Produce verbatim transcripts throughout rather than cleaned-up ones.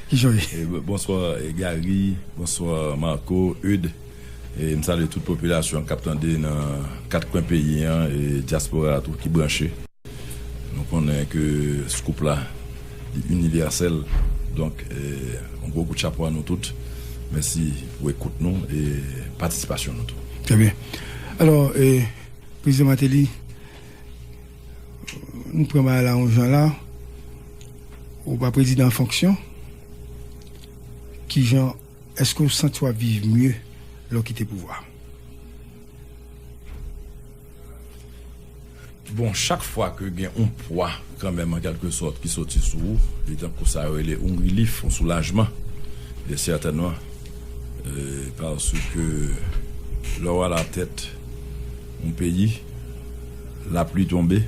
Kijan w ye? E, b-, bonswa, e, Gary, bonswa, Marco, Eudes. E, m salye tout popilasyon k ap tande nan kat kwen peyi an, e dyaspora a tou ki branche. Nou konnen ke scoop la, li inivèsèl. Donk, e, yon gwo kout chapo a nou tout. Mèsi pou ekout nou e patisipasyon nou tou. Trè byen. Alò, e, Prezidan Martelly, nou pran bagay la yon jan la, ou pa prezidan an fonksyon, kijan, èske w santi w ap viv mye lè w kite pouvwa a? Bon, chak fwa ke gen yon pwa, kanmenm, an kèlke sòt, ki soti sou ou, li tankou sa yo rele yon rilif, yon soulajman, e sètènman, e, paske lè w alatèt yon peyi, lapli tonbe,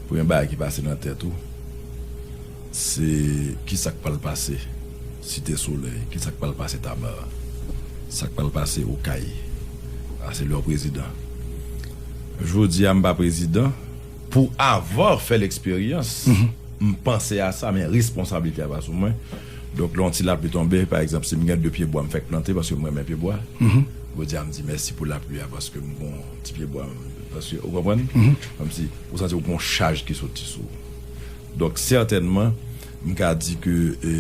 premye bagay ki pase nan tèt ou, se kisa k pral pase Site Solèy, kisa k pral pase Taba, sa k pral pase Okay. Sa se lè w prezidan. Jodi a, m pa prezidan. Pou avoir fait l'expérience, m panse a sa, men responsablite a pa sou mwen. Donk, lè yon ti lapli tonbe, pa egzanp, si m gen de pye bwa m fèk plante, paske m renmen pye bwa, jodi a, m di mèsi pou lapli a, paske m gon ti pye bwa, paske, ou konprann? Kòmsi, ou santi w gon chaj ki soti sou ou. Donk, sètènman, m ka di ke, e,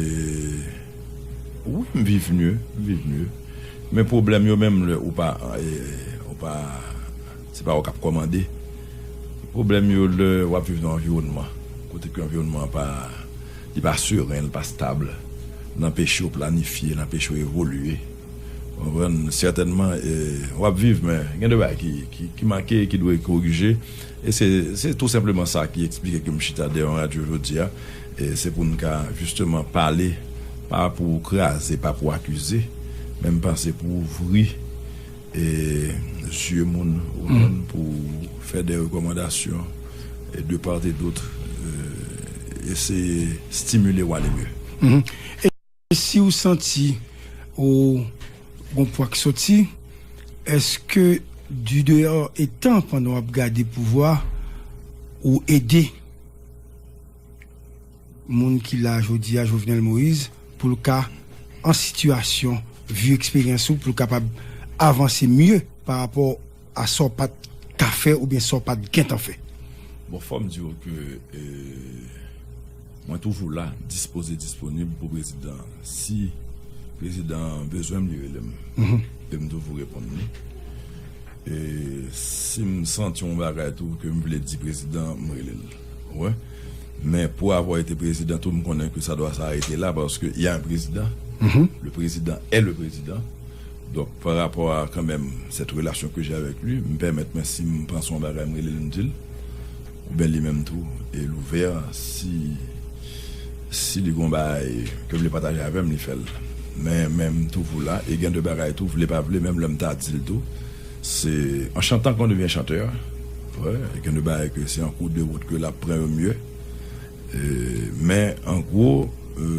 wi, m viv mye, m viv mye. Men pwoblèm yo menm lè ou pa, e, ou pa, se pa ou k ap kòmande. Pwoblèm yo lè w ap viv nan yon anviwònman kote ke anviwònman an pa, li pa seren, li pa stab, l anpeche w planifye, l anpeche w evolye. Ou konprann? Sètènman, e, w ap viv, men gen de bagay ki, ki, ki manke, ki dwe korije. E se, se tou senpleman sa ki eksplike ke m chita dèyè yon radyo jodi a. E se pou n ka, jisteman, pale, pa pou kraze, pa pou akize, men m panse pou ouvri, e, zye moun, ou konprann, pou fè de rekòmandasyon, e, de part et d'autre, e, eseye stimile w ale mye. E si w santi ou gon pwa k soti, èske du dehors étant, pandan w ap gade pouvwa, ou ede moun ki la jodi a, Jovenel Moïse, pou l ka an sitiyasyon, vi eksperyans ou, pou l kapab avanse mye pa rapò a sa w pa t ka fè oubyen sa w pa t gentan fè? Bon, fò m di w ke, e, mwen toujou la, dispoze, disponib pou prezidan an. Si prezidan an bezwen m, li rele m. E m toujou reponn li. E si m santi yon bagay tou ke m vle di prezidan an, m rele l. Ou wè? Men pou avoir été président tou, m konnen ke sa dwa s'arrêter là, parce que il y a un président. Le président est le président. Donk, pa rapò a kanmenm cette relation que j'ai avec lui, m pèmèt mwen, si m panse yon bagay, m rele l, m di l, oubyen li menm tou, e l ouvè, si, si li gon bagay ke l vle pataje avè m, li fè l. Men, men m toujou la, e gen de bagay tou, vle pa vle, menm lè m ta di l tou, se en chantant qu'on devient chanteur. Wi, gen de bagay ke se an kou de wout ke l ap pran yo mye. E, men, an gwo, e,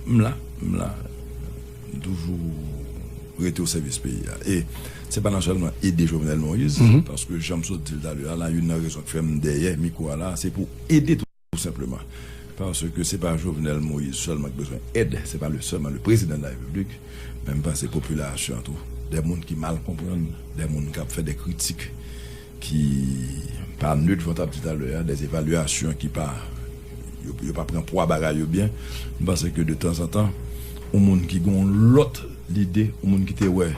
m la, m la. M toujou rete o sèvis peyi a. E se pa nan sèlman ede Jovenel Moïse, paske jan m sot di l talè a la, youn nan rezon k fè m dèyè mikwo a la, se pou ede tou senpleman. Paske se pa Jovenel Moïse sèlman ki bezwen èd, se pa le, sèlman le président de la République, men m panse popilasyon an tou, de moun ki mal konprann, de moun k ap fè de kritik ki pa nèt, jan w t ap di talè a, de evalyasyon ki pa, yo, yo pa pran pwa bagay yo byen. M panse ke de tanzantan, yon moun ki gen yon lòt lide, yon moun ki te wè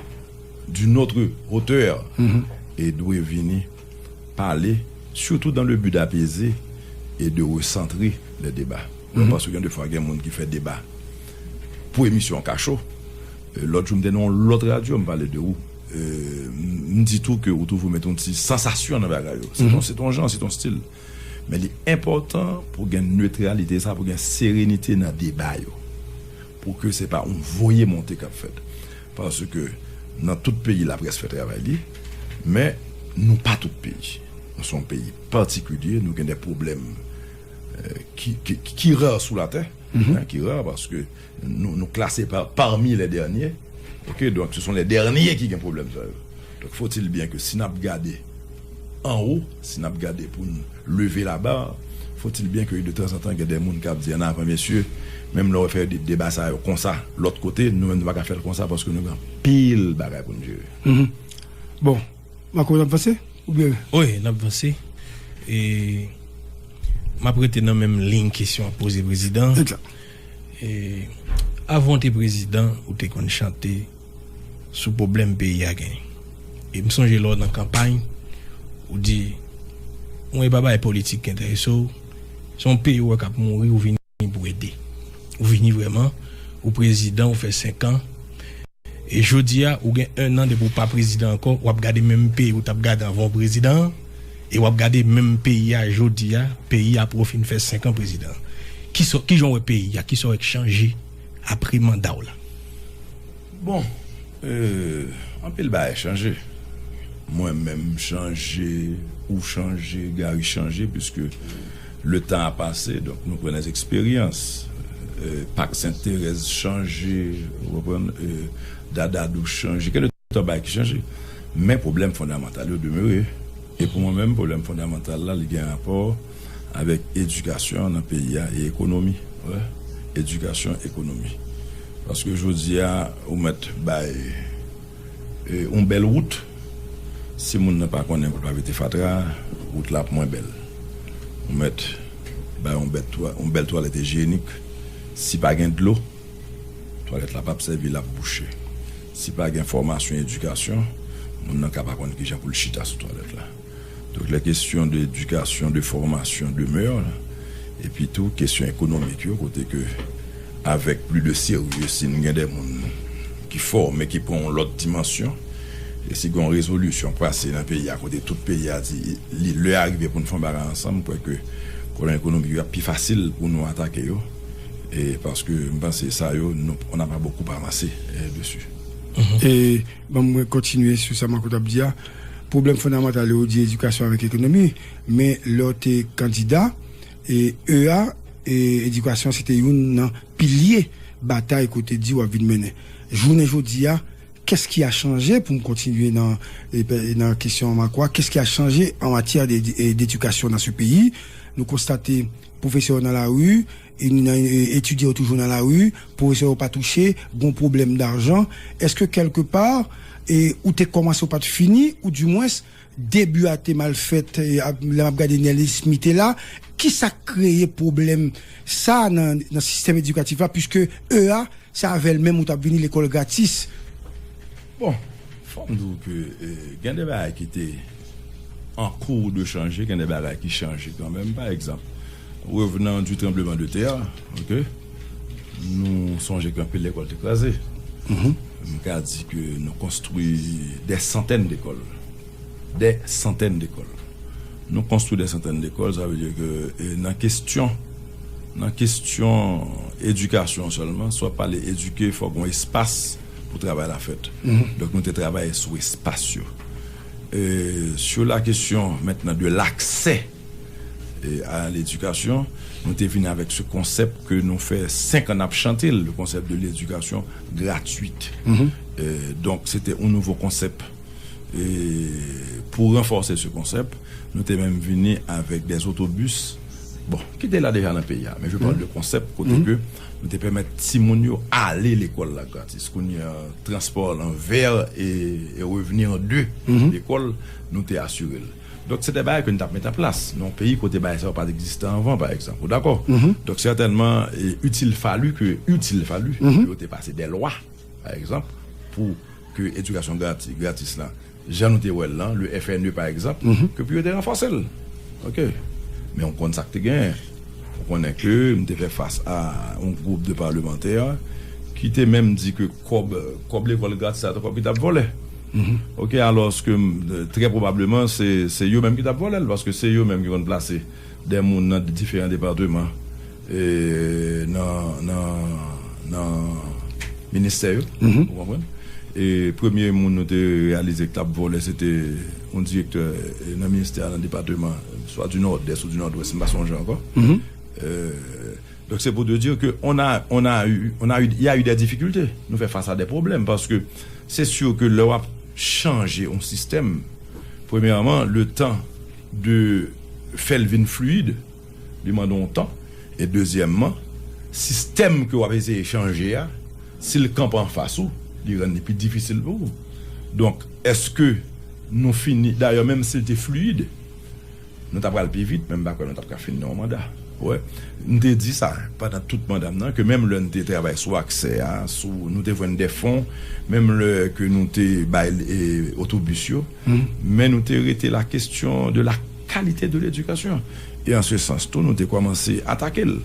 d'une autre hauteur, e dwe vini pale, surtout dans le but d'apaiser et de recentrer les débats. Paske gen de fwa, gen moun ki fè deba pou emisyon an kacho. E, lòt jou, m te nan yon lòt radyo, m pale de ou. E, m, m di tou ke ou toujou mete yon ti sansasyon nan bagay yo. Se ton, se ton jan, se ton stil. Men li enpòtan pou gen netralite sa, pou gen serenite nan deba yo. Pou ke se pa yon voye monte k ap fèt. Paske nan tout peyi, laprès fè travay li, men nou pa tout peyi. Nou se yon peyi patikilye, nou gen de pwoblèm, e, ki, ki, ki, ki ra sou latè, en, ki ra, paske nou, nou klase pa, parmi les derniers. Ok, donk, se son les derniers ki gen pwoblèm sa yo. Donk, faut-il bien que si n ap gade anwo, si n ap gade pou n leve laba, Faut-il bien que de temps en temps, gen de moun k ap di, "An avan, mesye," menm lè w fè de- deba sa yo konsa, lòt kote, nou menm nou pa ka fè l konsa paske nou gen anpil bagay pou n jere. Mhm. Bon, Marco, n ap vanse? Oubyen? Wi, n ap vanse. E, m ap rete nan menm liy kesyon ap poze prezidan. Egzak. E, avan w te prezidan, ou te konn chante sou pwoblèm peyi a genyen. E m sonje lè w nan kanpay, ou di, "Mwen, e pa bagay politik ki enterese w, se yon peyi w wè k ap mouri, ou vini pou ede." Ou vini vrèman, ou prezidan, ou fè senk an. E jodi a, ou gen en an depi w pa prezidan ankò, w ap gade menm peyi ou t ap gade anvan w prezidan an, e w ap gade menm peyi a jodi a, peyi a apre w fin fè senk an prezidan. Kisa, kijan w wè peyi a, kisa w wè k chanje apre manda w la? Bon, euh, anpil bagay chanje. Mwen menm chanje, ou chanje, Gary chanje, puiske le tan a pase, donk nou pran des expériences. Euh, Pak Sent Terèz chanje, ou konprann, euh, Dadadou chanje, gen de tan bagay ki chanje. Men pwoblèm fondamantal yo demere. E pou mwen menm, pwoblèm fondamantal la, li gen rapò avèk edikasyon nan peyi a e ekonomi. Wè, edikasyon, ekonomi. Paske jodi a, ou mèt bay, e, yon bèl wout. Si moun nan pa konnen pou l pa mete fatra, wout la ap mwen bèl. Ou mèt bay yon bèl twa-, yon bèl twalèt ijyenik. Si pa gen dlo, twalèt la p ap sèvi, l ap bouche. Si pa gen fòmasyon, edikasyon, moun nan ka pa konn kijan pou l chita sou twalèt la. Donk, les questions d'éducation, de formation demeurent, epi tou kesyon ekonomik yo, kote ke, avèk plis de serye, si n gen de moun ki fòme, ki pran yon lòt dimansyon, e si gen yon rezolisyon k pase nan peyi a, kote tout peyi a di, li, lè a rive pou n fè yon bagay ansanm, m kwè ke pwoblèm ekonomik yo ap pi fasil pou nou atake yo, e paske m panse sa yo, nou, on n'a pas beaucoup avancé, eh, dessus. E, ban mwen kontinye sou sa Marco t ap di a. Pwoblèm fondamantal yo, ou di edikasyon avèk ekonomi, men lè w te kandida, e, E a, e, edikasyon se te youn nan pilye batay ke w te di w ap vin mennen. Jounen jodi a, qu'est-ce qui a changé, pou m kontinye nan, e, nan kesyon Marco a, qu'est-ce qui a changé en matière de, de, d'éducation dans ce pays? Nou konstate pwofesè yo nan lari, e, nan, e, etidyan yo toujou nan lari, pwofesè yo pa touche, gon pwoblèm dajan. Èske kèlkepa, e, ou te kòmanse, ou pa t fini, oudimwens, debi a te mal fèt, e, ap, lè m ap gade Nelly Smith te la, kisa k kreye pwoblèm sa nan, nan sistèm edikatif la, puiske E A, se avè l menm ou t ap vini lekòl gratis? Bon, fò m di w ke, e, gen de bagay ki te an kou de chanje, gen de bagay ki chanje kanmenm. Pa egzanp, revenant du tremblement de terre, ok, nou sonje ke anpil lekòl te kraze. M ka di ke nou konstwi des centaines d'écoles. Des centaines d'écoles. Nou konstwi des centaines d'écoles, sa vle di ke, e, nan kesyon, nan kesyon edikasyon sèlman, si w ap pale edike, fòk gon espas pou travay la fèt. Donk, nou te travay sou espas yo. E, sur la question maintenant de l'accès, e, à l'éducation, nou te vin avèk se konsèp ke nou fè senk an n ap chante l, le concept de l'éducation gratuite. E, donk, se te yon nouvo konsèp. E pou ranfòse se konsèp, nou te menm vini avèk des autobus, bon, ki te la deja nan peyi a, men je parle de konsèp kote ke nou te pèmèt timoun yo ale lekòl la gratis. Kounye a, transpò an vè e, e revni an de lekòl, nou te asire l. Donk, se te bagay ke nou t ap met an plas nan yon peyi kote bagay sa yo pa t egziste anvan, pa egzanp. Ou dakò? Donk, sètènman, e, il a fallu que, il a fallu que yo te pase de lwa, pa egzanp, pou ke edikasyon grati-, gratis la, jan nou te wè l lan, le F N E pa egzanp, ke pou yo te ranfòse l. Ok. Men w konn sa k te genyen. Ou konnen ke m te fè fas a yon gwoup de palmantè ki te menm di ke kòb, kòb lekòl gratis la, se kòb ki t ap vòlè. Ok, alòske, m, trè pwobableman, se, se yo menm ki t ap vòlè l, paske se yo menm ki konn plase de moun nan diferan depatman, e, nan, nan, nan ministè yo, ou konprann? E premye moun nou te reyalize ki t ap vòlè, se te yon direktè, e, nan ministè a, nan depatman, swa di Nòdès ou di Nòdwès, m pa sonje ankò. E, donk, se pou te dire ke on a, on a eu, on a eu, il y a eu des difficultés. Nou fè fas a de pwoblèm, paske se si ke lè w ap chanje yon sistèm, premyèman, le tan de fè l vin fliyid, Li mande yon tan. E dezyèmman, sistèm ke w ap eseye chanje a, si l kanpe anfas ou, li rann li pi difisil pou ou. Donk, èske nou fini? Dayè, menm si l te fliyid, nou ta pral pi vit, men m pa kwè nou t ap ka fini nan yon manda. Ou wè, m te di sa pandan tout manda m nan, ke menm lè n te travay sou aksè a, sou, nou te jwenn de fon, menm lè ke nou te bay, e, otobis yo, men nou te rete la question de la qualité de l'éducation. E an se sans tou, nou te kòmanse atake l.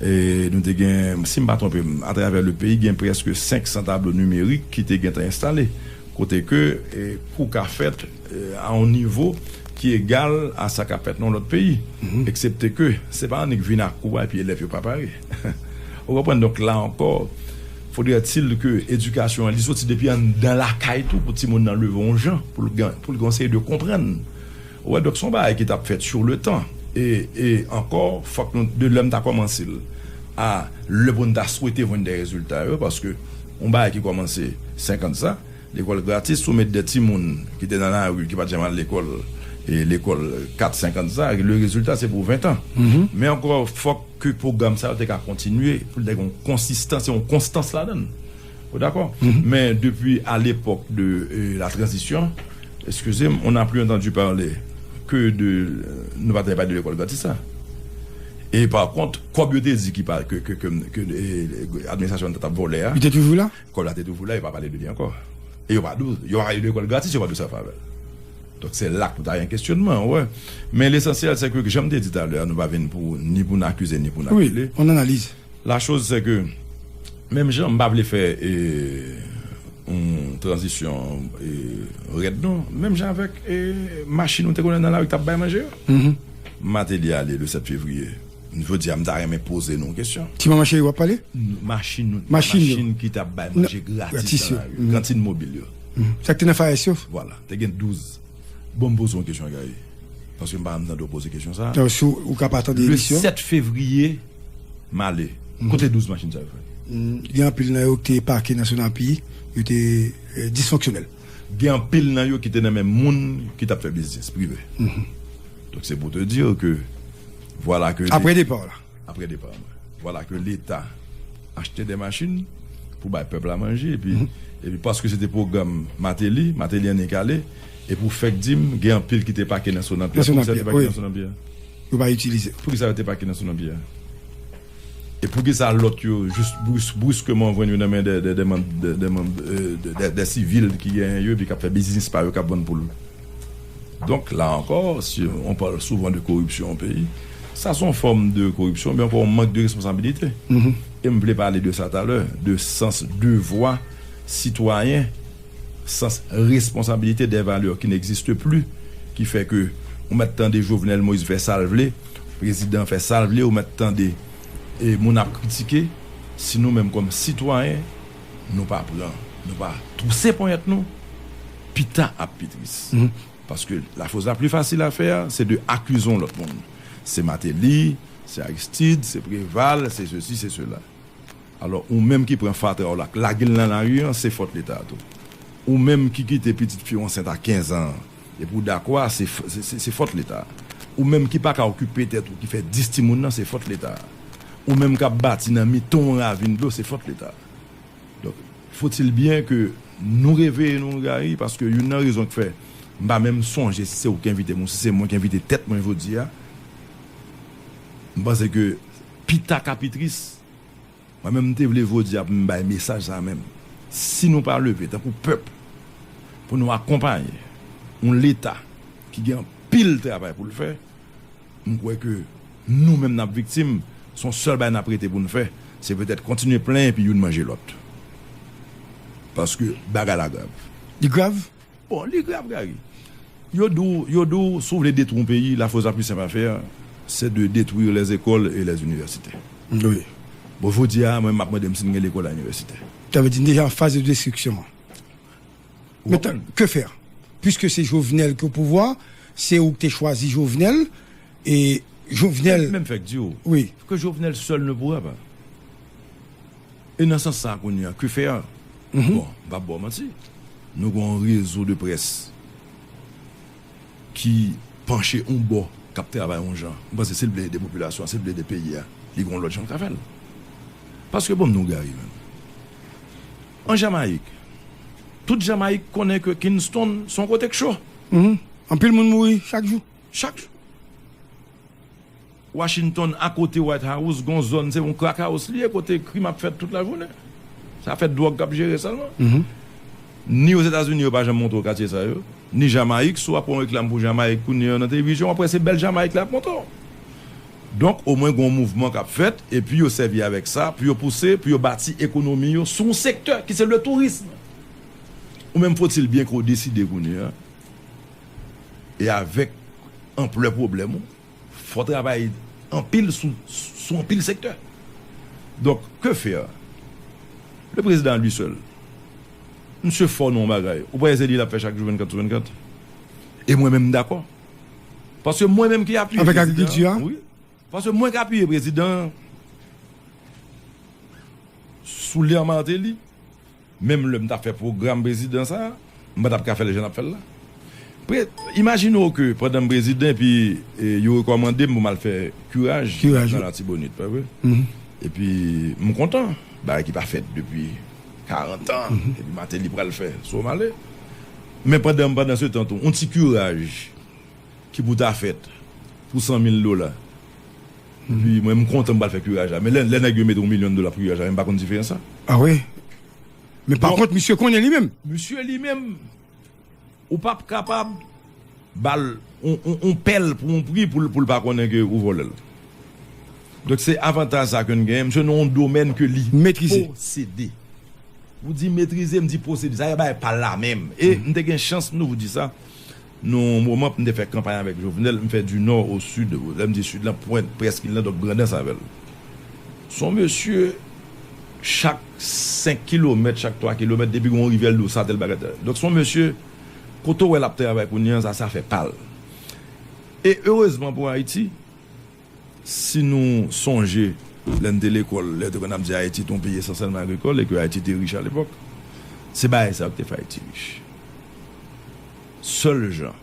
E nou te gen, si m pa twonpe m, atravè le peyi, gen prèske senk san tablo nimerik ki te gentan enstale. Kote ke, e, kou ka fèt, e, a yon nivo ki egal a sa k ap fèt nan lòt peyi. Eksepte ke se pa annik vin ak kou a epi elèv yo pa pare. Ou konprann? Donk, la ankò, faudrait-il ke edikasyon an, li soti depi anndan lakay tou pou timoun nan leve yon jan, pou l gen, pou l gen yon seri de konprann. Ou wè, donk, se yon bagay ki t ap fèt sur le temps. E, e ankò, fòk nou, de lè m ta kòmanse l, a lè pou n ta swete jwenn de rezilta yo, paske yon bagay ki kòmanse senk an de sa, lekòl gratis, si w met de timoun ki te nan lari, ki pa t janm al lekòl, e lekòl kat, senk an de sa, le rezilta se pou ven an. Men ankò, fòk ke pwogram sa yo te ka kontinye, pou l te gen yon konsistans, yon konstans ladan l. Ou dakò? Men depi a lepòk de, e, la tranzisyon, excusez-moi, on n'a plus entendu parler que de, nou pa tande pale de lekòl gratis sa. E pa kont, kòb yo te di ki pa, ke, ke, ke, ke, e, administrasyon an t ap vòlè a, Li te toujou la? Kòb la te toujou la, yo pa pale de li ankò. E yo pa dou, yo pa lekòl gratis, yo pa dou sa fè avè l. Donk, se la ke nou ta gen kesyonman, ou wè. Men lesansyèl, se ke, jan m te di talè a, nou pa vin pou, ni pou n akize, ni pou n akile. Wi, yon analiz. La chose, c'est que, menm jan, m pa vle fè, e, yon tranzisyon, e, rèd, non. Menm jan avèk, e, machin nou te konnen nan lari k t ap bay manje yo. Mateli ale le sèt fevriye. Jodi a, m ta renmen poze nou yon kesyon. Ti manman cheri w ap pale? N-, machin, nou, machin yo, machin ki t ap bay manje gratis nan lari, kantin mobil yo. Sa k te nan Fayès yo? Vwala, te gen douz. Bon, m poze yon kesyon, Gary. Paske m pa janm tande w poze kesyon sa. Donk, si w, ou ka pa tande emisyon. Le sèt fevriye, m ale. Kote douz machin sa yo, frè? Gen anpil nan yo ki te pake nan Sonapi, yo te, e, disfonksyonèl. Gen anpil nan yo ki te nan men moun ki t ap fè biznis prive. Donk, c'est pour te dire que, voilà que... Apre depa w la. Apre depa mwen. Vwala ke Leta achte de machin pou bay pèp la manje, epi, epi paske se te pwogram Mateli, Mateli annik ale, e pou fèk di m, gen anpil ki te pake nan Sonanpi a. Poukisa yo te pake nan Sonanpi a? Yo pa itilize. Poukisa yo te pake nan Sonanpi a? E poukisa lòt yo, jis bris-, briskman, jwenn yo nan men de, de, de manm, de, de manm, e, de, de, de sivil ki genyen yo, epi k ap fè biznis pa yo, k ap vann poul? Donk, la ankò, si on parle souvent de corruption au pays, sa se yon fòm de koripsyon, men ankò yon mank de responsabilite. E m vle pale de sa talè, de sans devwa sitwayen, sans responsabilité, des valeurs qui n'existent plus, ki fè ke ou mèt tande Jovenel Moïse fè sa l vle, prezidan fè sa l vle, ou mèt tande, e, moun ap kritike, si nou menm kòm sitwayen, nou pa pran, nou pa twouse ponyèt nou, pita ap pi tris. Paske la chose la plus facile à faire, c'est de accuser yon lòt moun. Se Mateli, se Aristide, se Preval, se sesi, se sela. Alò, ou menm ki pran fatra w la, k lage l nan lari an, se fòt Leta a tou. Ou menm ki kite pitit fi w ansent a kenz an, epi w dakò a, se f-, se, se, se fòt Leta a. Ou menm ki pa ka okipe tèt ou, ki fè dis timoun nan, se fòt Leta a. Ou menm k ap bati nan mitan yon ravin dlo, se fòt Leta a. Donk, faut-il bien que nou reveye nou, Gary, paske youn nan rezon k fè m pa menm sonje si se ou k envite m ou si se mwen k envite tèt mwen jodi a, m panse ke pita ka pi tris. Mwen menm, m te vle jodi a pou m bay mesaj sa menm. Si nou pa leve tankou pèp pou nou akonpaye yon Leta ki gen anpil travay pou l fè, m kwè ke nou menm n ap viktim, se yon sèl bagay n ap rete pou n fè, se petèt kontinye plenyen epi youn manje lòt. Paske bagay la grav. Li grav? Bon, li grav, Gary. Yo di w, yo di w, si w vle detwi yon peyi, la chose la plus simple à faire, c'est de détruire les écoles et les universités. Wi. Bon, jodi a, mwen, m ap mande m si n gen lekòl ak inivèsite. Sa vle di n deja an faz de destriksyon. Men, ke fè? Piske se Jovenel ki o pouvwa, se ou ki te chwazi Jovenel, e Jovenel... Men, men m fèk di w, wi, ke Jovenel seul ne pourra pas. E nan sans sa, kounye a, ke fè? Bon, m p ap ba w manti. Nou gen yon rezo de près ki panche yon bò k ap travay yon jan. M panse si l vle ede popilasyon an, si l vle ede peyi a, li gen yon lòt jan l ka fè l. Paske bon, nou gari menm. An Jamayik, tout Jamayik konnen ke Kingston se yon kote k cho. Mhm. Anpil moun mouri chak jou. Chak jou. Washington, akote White House, gon zòn, se yon crack house li ye, kote krim ap fèt tout lajounen. Se afè dwòg k ap jere sèlman. Mhm. Ni Ozetazini, yo pa janm montre w katye sa yo, ni Jamayik. Si w ap pran reklam pou Jamayik kounye a nan televizyon, w ap wè se bèl Jamayik la ap montre w. Donk, omwen gon mouvman k ap fèt, epi yo sèvi avèk sa pou yo pouse, pou yo bati ekonomi yo sou yon sektè ki se le tourism. Ou menm, faut-il bien ke w deside kounye a, e avèk anplè pwoblèm ou, fò w travay anpil sou, sou anpil sektè. Donk, que faire? Le président à lui seul. Misye fò nan yon bagay. Ou pa wè se li l ap fè chak jou vennkat sou vennkat? E mwen menm, m dakò. Paske mwen menm ki apiye prezidan an. Avèk agrikilti a? Wi. Paske mwen k apiye prezidan an sou lè Martelly, menm lè m t ap fè pwogram prezidan sa a, m pa t ap ka fè l jan n ap fè l la. Pre-, imajine w ke pandan m prezidan, epi, e, yo rekòmande m pou m al fè kiraj nan Latibonit, pa vre? Mhm. Epi m kontan, bagay ki pa fèt depi karant an, epi Martelly pral fè, so m ale. Men pandan, pandan se tan tou, yon ti kiraj ki pou ta fèt pou san mil dola. Epi mwen, m kontan m pral fè kiraj la. Men lè, lè nèg yo mete yon milyon dola pou kiraj la, men m pa konn diferans la. Ah wi. Men pa kont, misye konnen li menm. Misye li menm, ou p ap kapab ba l on, on, on pèl pou yon pri pou l, pou l pa konnen ke ou vòlè l. Donk, se avantaj sa ke n genyen. Misye nan yon domèn ke li posede. Pou di metrize, m di posede. Sa se bagay pa l la menm. E m te gen chans, m toujou di sa, nan yon moman, m te fè kanpay avèk Jovenel, m fè du nord au sud. Lè m di sud la, Pwent, Prèskil la, donk Grandans avè l. Se yon mesye, chak senk kilomèt, chak twa kilomèt, depi gen yon rivyè, l di w sa, tèl bagay, tèl. Donk, se yon mesye, kote w wè l ap travay kounye a, sa, se afè pa l. E erezman pou Ayiti, si nou sonje, lè n te lekòl, lè yo te konn ap di Ayiti te yon peyi esansyèlman agrikòl e ke Ayiti te rich alepòk, se bagay sa yo ki te fè Ayiti rich. Sèl jan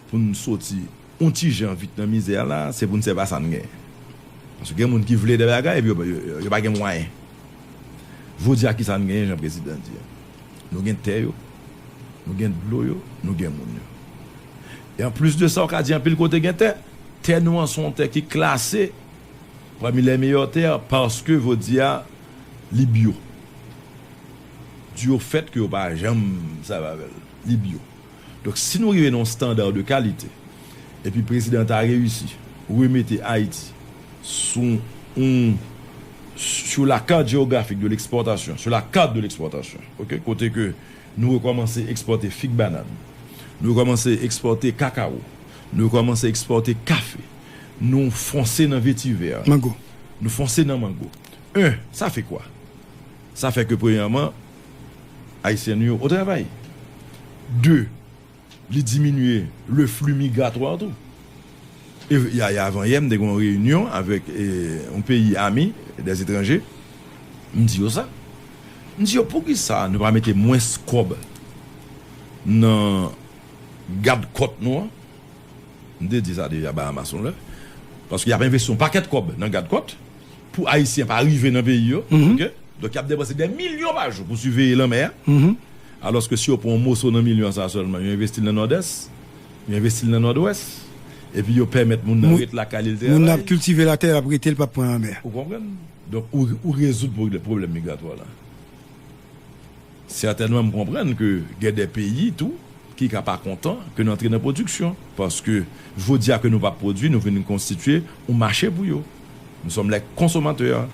pou n soti yon ti jan vit nan mizè a la, se pou n sèvi a sa n genyen. Paske gen moun ki vle de bagay, epi yo, yo, yo, yo pa gen mwayen. Jodi a, kisa n genyen, jan prezidan di a? Nou gen tè yo, nou gen dlo yo, nou gen moun yo. E anplis de sa, w ka di anpil kote gen tè. Tè nou an se yon tè ki klase pami les meilleures terres paske, jodi a, li byo. Du au fait ke yo pa janm sèvi avè l. Li byo. Donk, si nou rive nan yon standard de qualité, epi prezidan ta reyisi remete Ayiti sou, on, sur la carte géographique de l'exportation, sur la carte de l'exportation, ok, kote ke nou rekòmanse ekspòte fig bannann, nou rekòmanse ekspòte kakawo, nou rekòmanse ekspòte kafe, nou fonse nan vetivè, mango, nou fonse nan mango. Un, sa fè kwa? Sa fè ke, premyèman, Ayisyen nou yo o travay. De, li diminye le flux migratoire tou. E y a, y a avan yè, m te gen yon reyinyon avèk, e, yon peyi ami, des étrangers. M di yo sa. M di yo, poukisa nou pa mete mwens kòb nan gad kòt nou an? M te di sa deja Bahamas yon lè. Paske y ap envesti yon pakèt kòb nan gad kòt pou Ayisyen pa rive nan peyi yo. Mhm. Ok? Donk, y ap depanse dè milyon pa jou pou siveye lanmè a. Mhm. Alòske si yo pran yon moso nan milyon sa a sèlman, yo envesti l nan Nòdès, yo envesti l nan Nòdwès, epi yo pèmèt moun nan ret lakay li l te travay. Moun nan ap kiltive latè, l ap rete, l p ap pran lanmè. Ou konprann? Donk, ou, ou rezoud pwoblè-, pwoblèm migratwa la. Sètènman, m konprann ke gen de peyi tou ki ka pa kontan ke n antre nan pwodiksyon, paske jodi a ke nou p ap pwodui, nou vin konstitye yon mache pou yo. Nous sommes les consommateurs.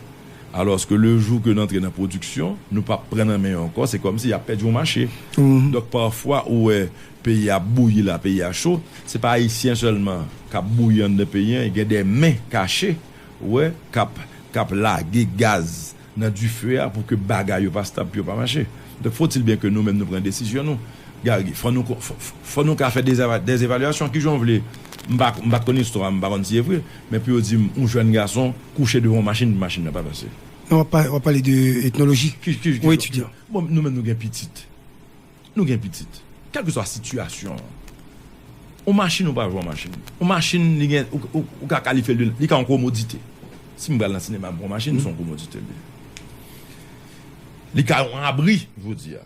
Alòske le jou ke n antre nan pwodiksyon, nou p ap pran nan men yo ankò, se kòmsi y ap pèdi yon mache. Mhm. Donk, pafwa, ou wè peyi a bouyi la, peyi a cho, se pa Ayisyen sèlman k ap bouyi anndan peyi a, gen de men kache, ou wè, k ap, k ap lage gaz nan dife a pou ke bagay yo pa stab, pou yo pa mache. Donk, faut-il bien ke nou menm nou pran desizyon nou. Gary, fò nou ko-, fò, fò, fò nou ka fè des eva-, des évaluations. Kijan w vle, m pa, m pa t konn istwa a, m pa konn si e vre, men pou yo di m, yon jèn gason kouche devan yon machin, machin nan pa pase. Non, w ap pa-, w ap pale de etnoloji. Ki, ki, ki, ou etidyan. Bon, nou menm nou gen pitit. Nou gen pitit. Kèlkeswa sitiyasyon an, On machin ou pa jwe on machin. On machin, li gen, ou, ou, ou ka kalifye l de, li ka yon komodite. Si m pral nan sinema, m pran machin, se yon komodite li. Li ka yon abri, jodi a.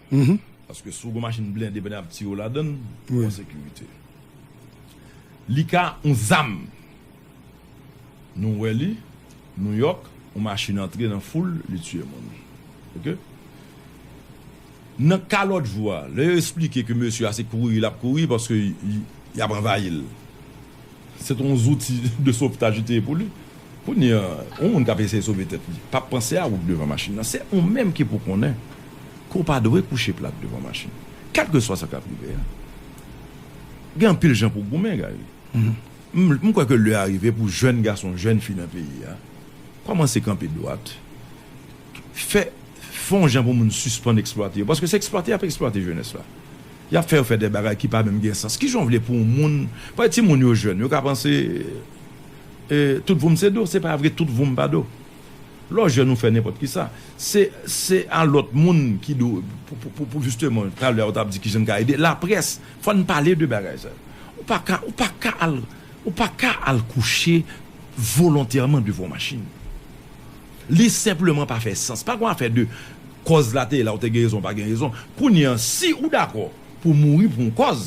Paske si w gen machin blende pandan y ap tire w ladan l, ou an sekirite. Li ka yon zam. Nou wè li, Nouyòk, yon machin antre nan foul, li tiye moun. Oke? Nan ka lòt jou a, lè yo esplike ke mesye a se kouri l ap kouri paske y, y, y ap anvayi l. Se te yon zouti de sovetaj li te ye pou li. Kounye a, yon moun k ap eseye sove tèt li, p ap panse a ou k devan machin nan. Se ou menm ki pou konnen ke w pa dwe kouche plat devan machin. Kèlkeswa sa k ap rive a. Gen anpil jan pou goumen, Gary. M, m kwè ke lè a rive pou jèn gason, jèn fi nan peyi a kòmanse kanpe dwat, fè, fè yon jan pou moun sispann eksplwate yo. Paske se eksplwate y ap eksplwate jenès la. Y ap fè yo fè de bagay ki pa menm gen sans. Kijan w vle pou yon moun, paske timoun yo jèn, yo ka panse, e, tout voum se do, se pa vre, tout voum pa do. Lè w jèn ou fè nenpòt kisa. Se, se a lòt moun ki dwe, pou, pou, pou, pou jisteman, talè a w t ap di kijan n ka ede. Laprès, fò n pale de bagay sa. Ou pa ka, ou pa ka al, ou pa ka al kouche volontèman devan yon machin. Li senpleman pa fè sans. Pa gen afè de kòz la te ye la, ou te gen rezon, ou pa gen rezon. Kounye a, si ou dakò pou mouri pou yon kòz,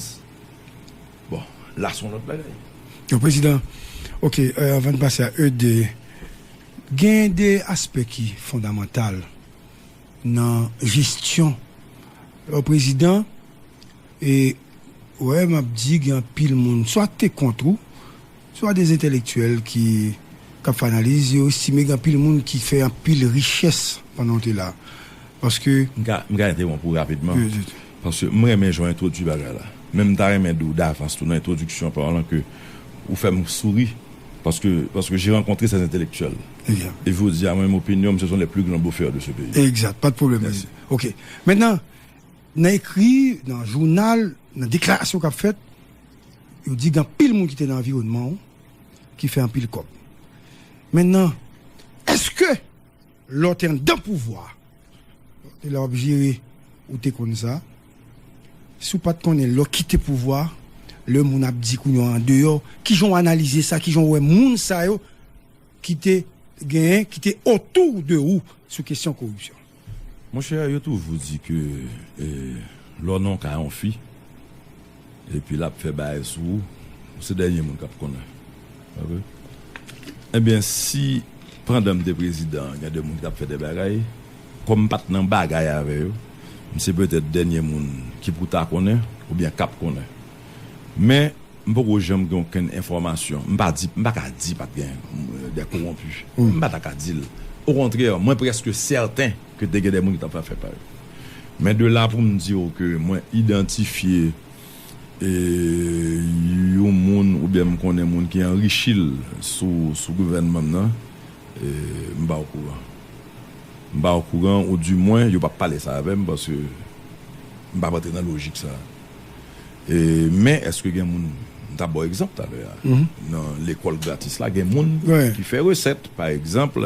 bon, la se yon lòt bagay. Yo, prezidan, oke, euh, anvan n pase a E de, gen de aspè ki fondamantal nan jesyon. Lè w prezidan, e, wè, m ap di, gen anpil moun, swa te kont ou, swa de entelektyèl ki, k ap fè analiz, yo estime gen anpil moun ki fè anpil richès pandan w te la. Paske m ka, m ka entewonp ou rapidman. Paske m renmen jan w entwodui bagay la. Men m ta renmen di w davans tou nan entwodiksyon pa w lan ke ou fè m souri. Paske, paske j'ai rencontré ces intellectuels. E jodi a, mwen menm, opinyon m, ce sont les plus grands bluffeurs de ce pays. Egzat, pa de pwoblèm. Mèsi. Oke. Mentnan, nan ekri, nan jounal, nan deklarasyon k ap fèt, yo di gen anpil moun ki te nan anviwònman w ki fè anpil kòb. Mentnan, èske lè w te anndan pouvwa, lè w ap jere, ou te konn sa, si w pa t konnen lè w kite pouvwa, lè moun ap di kounye a andeyò, kijan w analize sa, kijan w wè moun sa yo ki te genyen, ki te otou de ou sou kesyon koripsyon? Monchè, yo toujou di ke, eh, lè w nan yon kay yon fi, epi l ap fè bagay sou ou, ou se dènye moun k ap konnen. Oke? Ebyen, si pandan m te prezidan, gen de moun ki t ap fè de bagay, kòm m pa t nan bagay avè yo, m se petèt dènye moun ki pou ta konnen, oubyen k ap konnen. Men, m poko janm gen okenn enfòmasyon. M pa di, m pa ka di pa t gen, euh, de kowonpi. M pa ta ka di l. Okontrè, mwen prèske sèten ke te gen de moun ki t ap fè afè pa yo. Men de la pou m di w ke mwen idantifye, e, yon moun oubyen m konnen moun ki anrichi l sou, sou gouvènman m nan, e, m pa okouran. M pa okouran, oudimwen, yo p ap pale sa avè m paske m p ap antre nan lojik sa. E, men èske gen moun, m t ap ba w egzanp talè a, nan lekòl gratis la, gen moun ki fè resèt. Pa egzanp,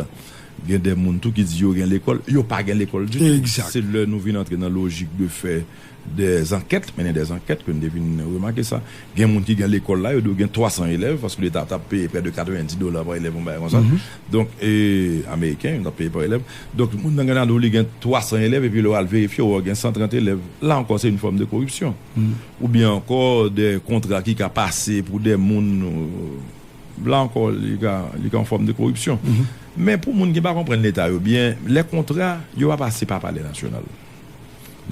gen de moun tou ki di yo gen lekòl, yo pa gen lekòl ditou. Se lè nou vin antre nan lojik de fè de zankèt, mennen de zankèt, ke n te vin remake sa. Gen moun ki gen lekòl la, yo di w gen twa san elèv, paske Leta t ap peye prè de katrevendi dola pa elèv, yon bagay konsa. Donk, e, ameriken, yo t ap peye pa elèv. Donk, moun nan Granado, li gen twa san elèv, epi lè w al verifye, w wè gen san trant elèv. La ankò, se yon fòm de koripsyon. Oubyen ankò, de kontra ki ka pase pou de moun, euh, la ankò, li ka, li ka yon fòm de koripsyon. Men pou moun ki pa konprann Leta yo byen, lè kontra, yo pa pase pa Palè Nasyonal.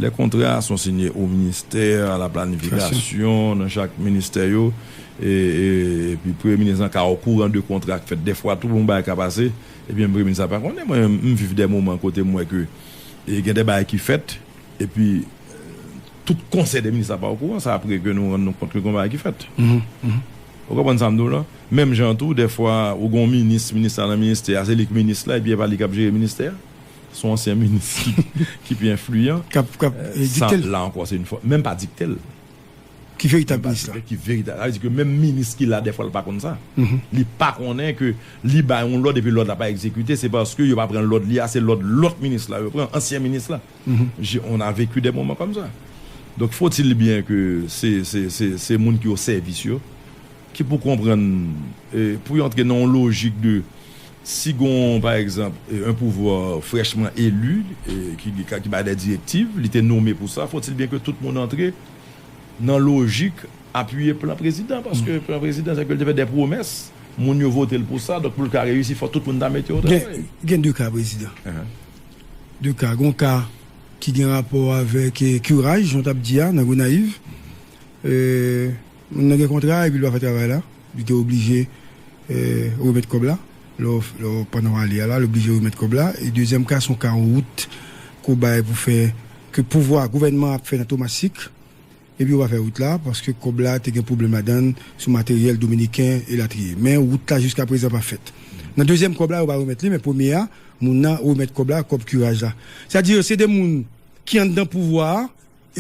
Lè kontra, se yon sinye o ministè, a la planifikasyon, nan chak ministè yo, e, e, epi premye minis lan ka okouran de kontra k fèt. Dèfwa, tou bon bagay ka pase, epi premye minis la pa konnen. Mwen, m viv de moman kote m wè ke, e, gen de bagay ki fèt, epi, e, tout konsèy de minis la pa okouran, se apre ke nou rann nou kont ke gen bagay ki fèt. Ou konprann sa m di w la? Menm jan tou, dèfwa, ou gen yon minis, minis la nan ministè a, se li k minis la, epi e pa li k ap jere ministè a. Se yon ansyen minis ki, ki pi enfliyan. K ap, k ap, e, sa, dikte l. La ankò, se yon fwa, menm pa dikte l. Ki veritab minis la. Ki veritab. Sa vle di ke menm minis ki la, dèfwa, l pa konn sa. Li pa konnen ke li bay yon lòd epi lòd la pa egzekite, se paske yo pa pran lòd li a, se lòd lòt minis la yo pran, ansyen minis la. J'ai, on a vécu des moments comme ça. Donk, faut-il bien ke se, se, se, se moun ki o sèvis yo, ki pou konprann, e, pou yo antre nan yon lojik de, si gon, pa egzanp, e, un pouvoir fraîchement élu, e, ki, ki, ki bay des directives, li te nome pou sa, faut-il bien ke tout moun antre nan lojik apiye plan prezidan, paske plan prezidan, se ke l te fè des promesses, moun yo vote l pou sa, donk pou l ka reyisi, fò tout moun ta mete yo travay. Gen de ka, prezidan. De ka. Gon ka ki gen rapò avèk, e, kiraj, jan w t ap di a, nan Gonayiv. E, moun nan gen kontra epi l pa fè travay la. Li te oblije, e, remèt kòb la. Lè w, lè w, pandan w ale a la, l oblije remèt kòb la. E dezyèm ka, se yon ka wout ke w bay pou fè, ke pouvwa, gouvènman ap fè nan Tomasik. Epi yo pa fè wout la, paske kòb la te gen pwoblèm ladan l sou materyèl dominiken elatriye. Men wout la jiska prezan pa fèt. Nan dezyèm kòb la, yo pa remèt li, men premye a, moun nan remèt kòb la, kòb kiraj la. Sètadi, se de moun ki anndan pouvwa a,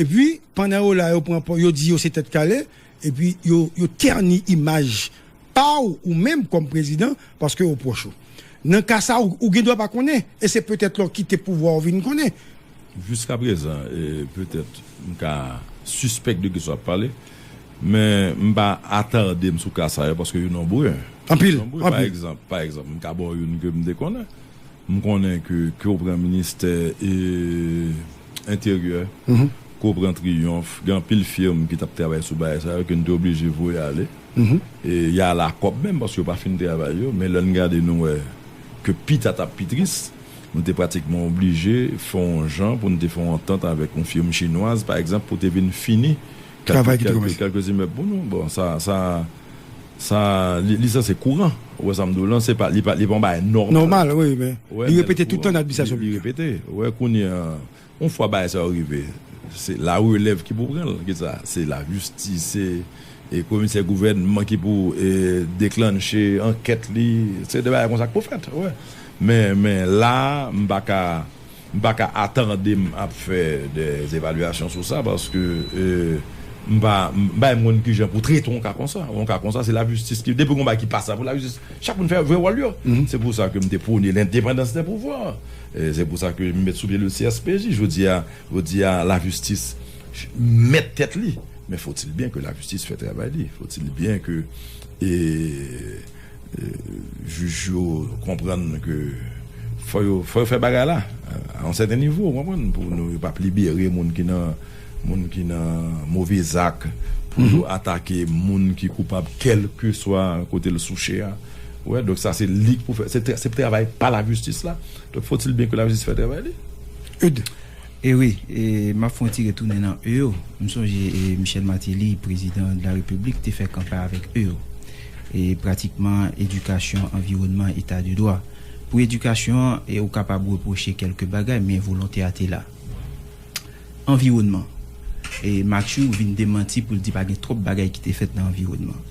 epi pandan yo la, yo pran, yo di yo se tèt kale, epi yo, yo tèni imaj pa w ou menm kòm prezidan, paske yo pwòch ou. Nan ka sa, ou, ou gen dwa pa konnen, e se petèt lè w kite pouvwa w vin konnen. Jiska prezan, e, petèt, m ka sispèk de kisa w ap pale, men m pa atande m sou ka sa yo, paske yo nonbre. Anpil, nonbre. Pa egzanp, pa egzanp, m ka ba w youn ke m te konnen. M konnen ke, ke w pran ministè, e, enteryè, ke w pran Triyonf, gen anpil fim ki t ap travay sou bagay sa yo, ke n te oblije voye ale. E y a la kòb menm, paske yo pa fin travay yo, men lè n gade, nou wè ke pi ta t ap pi tris, nou te pratikman oblije fè yon jan pou n te fè yon antant avèk yon fim chinwaz, pa egzanp, pou te vin fini kèlke, kèlke, kèlke imèb pou nou. Bon, sa, sa, sa, li, li sanse kouran. Ou wè sa m di w lan, se pa, li pa, li pa yon bagay nòmal. Nòmal, wi, men li repete tout tan nan administrasyon piblik la. Li repete. Ou wè, kounye a, yon fwa bagay sa yo rive, se larelèv ki pou pran l, kisa? Se lajistis, se, e, komisè gouvènman ki pou, e, deklanche ankèt li, se de bagay konsa k pou fèt, ou wè. Men, men la, m pa ka, m pa ka atande m ap fè de evalyasyon sou sa, paske, e, m pa, m pa menm konn kijan pou trete yon ka konsa. Yon ka konsa, se lajistis ki, depi yon bagay ki pa sa pou lajistis, chak moun fè, jwe wòl yo. Se pou sa ke m te pwone lendepandans dè pouvwa. E, se pou sa ke m met sou pye le C S P J. Jodi a, jodi a, lajistis mèt tèt li. Men faut-il bien ke lajistis fè travay li. Faut-il bien ke, e, e, jij yo konprann ke fò yo, fò yo fè bagay la a yon sèten nivo, ou konprann, pou nou, yo p ap libere moun ki nan, moun ki nan move zak, pou yo atake moun ki koupab, kèlkeswa kote l souche a. Ou wè, donk sa se li k pou fè, se tra-, se travay pa lajistis la. Donk faut-il bien ke lajistis fè travay li. Eudes. E wi, e m ap fè yon ti retounen nan E yo. M sonje, e, Michel Martelly, prezidan de la Repiblik, te fè kanpay avèk E yo. E pratikman edikasyon, anviwònman, eta de dwa. Pou edikasyon, e ou kapab repwoche kèlke bagay, men volonte a te la. Anviwònman. E Mathieu vin demanti pou l di pa gen twòp bagay ki te fèt nan anviwònman.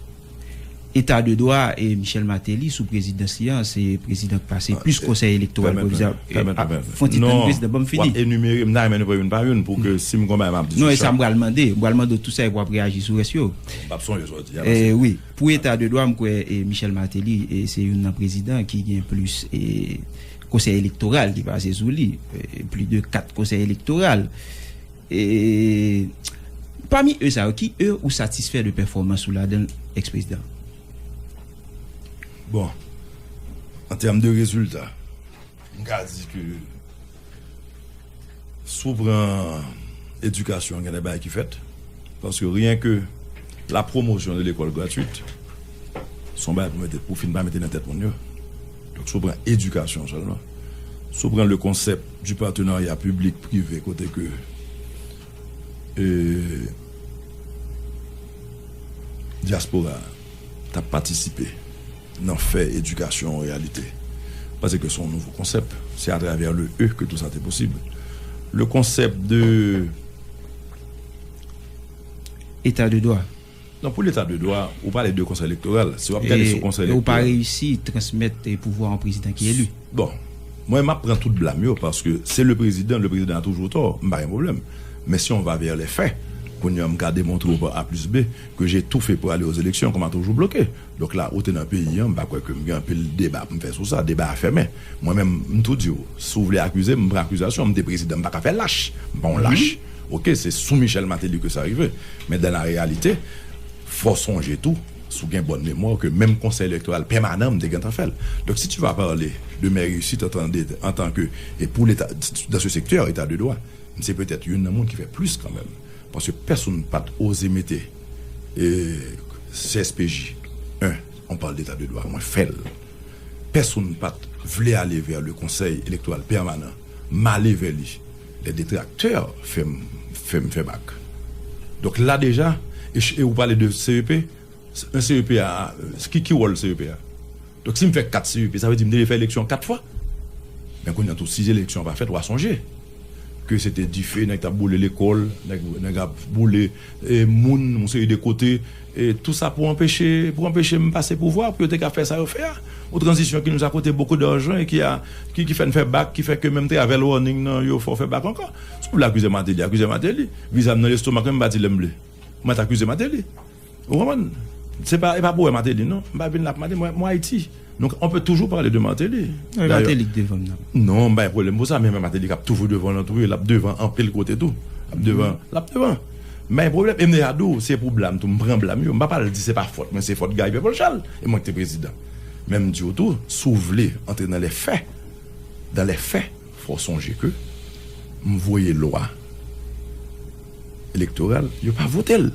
Eta de dwa, e Michel Martelly, sou prezidans li an, se prezidan k pase plis konsèy elektoral pwovizwa. Fè yon ti tann, prezidan, ban m fini. W ap enimere, m ta renmen nou pran youn pa youn pou ke si m gon bagay m ap di sou chak. Non, e sa m pral mande. M pral mande w tout sa epi w ap reyaji sou rès yo. M p ap sonje sa w di a. E wi, pou eta de dwa, m kwè, e Michel Martelly, e se youn nan prezidan ki gen plis, e konsèy elektoral ki pase sou li, e plis de kat konsèy elektoral. E pami E sa yo, ki E ou satisfè de pèfòmans ou ladan l, eks prezidan? Bon, an tèm de rezilta, m ka di ke si w pran edikasyon, gen de bagay ki fèt, paske rien que la promotion de l'école gratuite, se yon bagay pou mete, pou fin pa mete nan tèt moun yo. Donk, si w pran edikasyon sèlman, si w pran le concept du partenariat public privé, kote ke, e, dyaspora a t ap patisipe nan fè edikasyon an reyalite, m panse ke se yon nouvo konsèp. Se atravè le E ke tout sa te posib. Le concept de eta de dwa. Non, pou leta de dwa, ou pale de konsèy elektoral. Si w ap gade sou konsèy elektoral. E ou pa reyisi transmèt, e, pouvwa a yon prezidan ki eli. Bon, mwen, m ap pran tout blam yo, paske se le président, le président a toujours tort, m pa gen pwoblèm. Men si on va vers les faits, kounye a m ka demontre w pa A plis B que j'ai tout fait pour aller aux élections, qu'on m'a toujours bloqué. Donk la, ou te nan peyi an, m pa kwè ke m gen anpil deba pou m fè sou sa, deba a fèmen. Mwen menm, m tou di w, si w vle akize m, m pran akizasyon, m te prezidan, m pa ka fè lach, m pa yon lach. Ok, se sou Michel Martelly ke sa rive. Men dan la reyalite, fò sonje tou, si w gen bòn memwa, ke menm Konsèy Elektoral Pèmanan, m te gentan fè l. Donk, si tu vas parler de mes réussites en tant de, en tant que, et pour l'État, dans ce secteur, état de droit, m se petèt youn nan moun ki fè plis kanmenm. Paske pèsonn pa t oze mete, e, C S P J en, on parle d'état de droit, mwen fè l. Pèsonn pa t vle ale vè le Conseil électoral permanent. M ale vè li. Les détracteurs fè m, fè m fè bak. Donk la deja, e, ch- e ou pale de C E P, un C E P a, ki, ki wòl C E P a? Donk si m fè kat C E P, sa vle di m te dwe fè eleksyon kat fwa. Men kounye a tou, si eleksyon pa fèt, w a sonje ke se te dife, nèg t ap boule lekòl, nèg, nèg ap boule, e, moun, yon seri de kote, e, tou sa pou anpeche, pou anpeche m pase pouvwa, pou yo te ka fè sa yo fè a. Yon tranzisyon qui nous a coûté beaucoup d'argent et qui a, qui, qui fè n fè bak, ki fè ke menm travel warning nan yo fè w fè bak ankò. Si w vle akize Martelly, akize Martelly. Viza m nan lestomak, men m pa di lè m vle. Mwen t akize Martelly. Ou konprann? Se pa, e pa pou wè Martelly, non. M pa vin la pou Martelly, mwen, mwen Ayiti. Donc, on peut toujours parler de Martelly. Wi, Martelly k devan m nan. Non, m pa gen pwoblèm pou sa, men Martelly k ap toujou devan nan tou, l ap devan anpil kote tou. L ap devan, l ap devan. M pa gen pwoblèm, e m deja di w, se pou blam tou, m pran blam yo. M pa pral di se pa fòt mwen, se fòt Guy Pèpòl Chal, e mwen ki te prezidan. Men m di w tou, si w vle antre nan lè fè, dan lè fè, fò w sonje ke m voye lwa elektoral, yo pa vote l.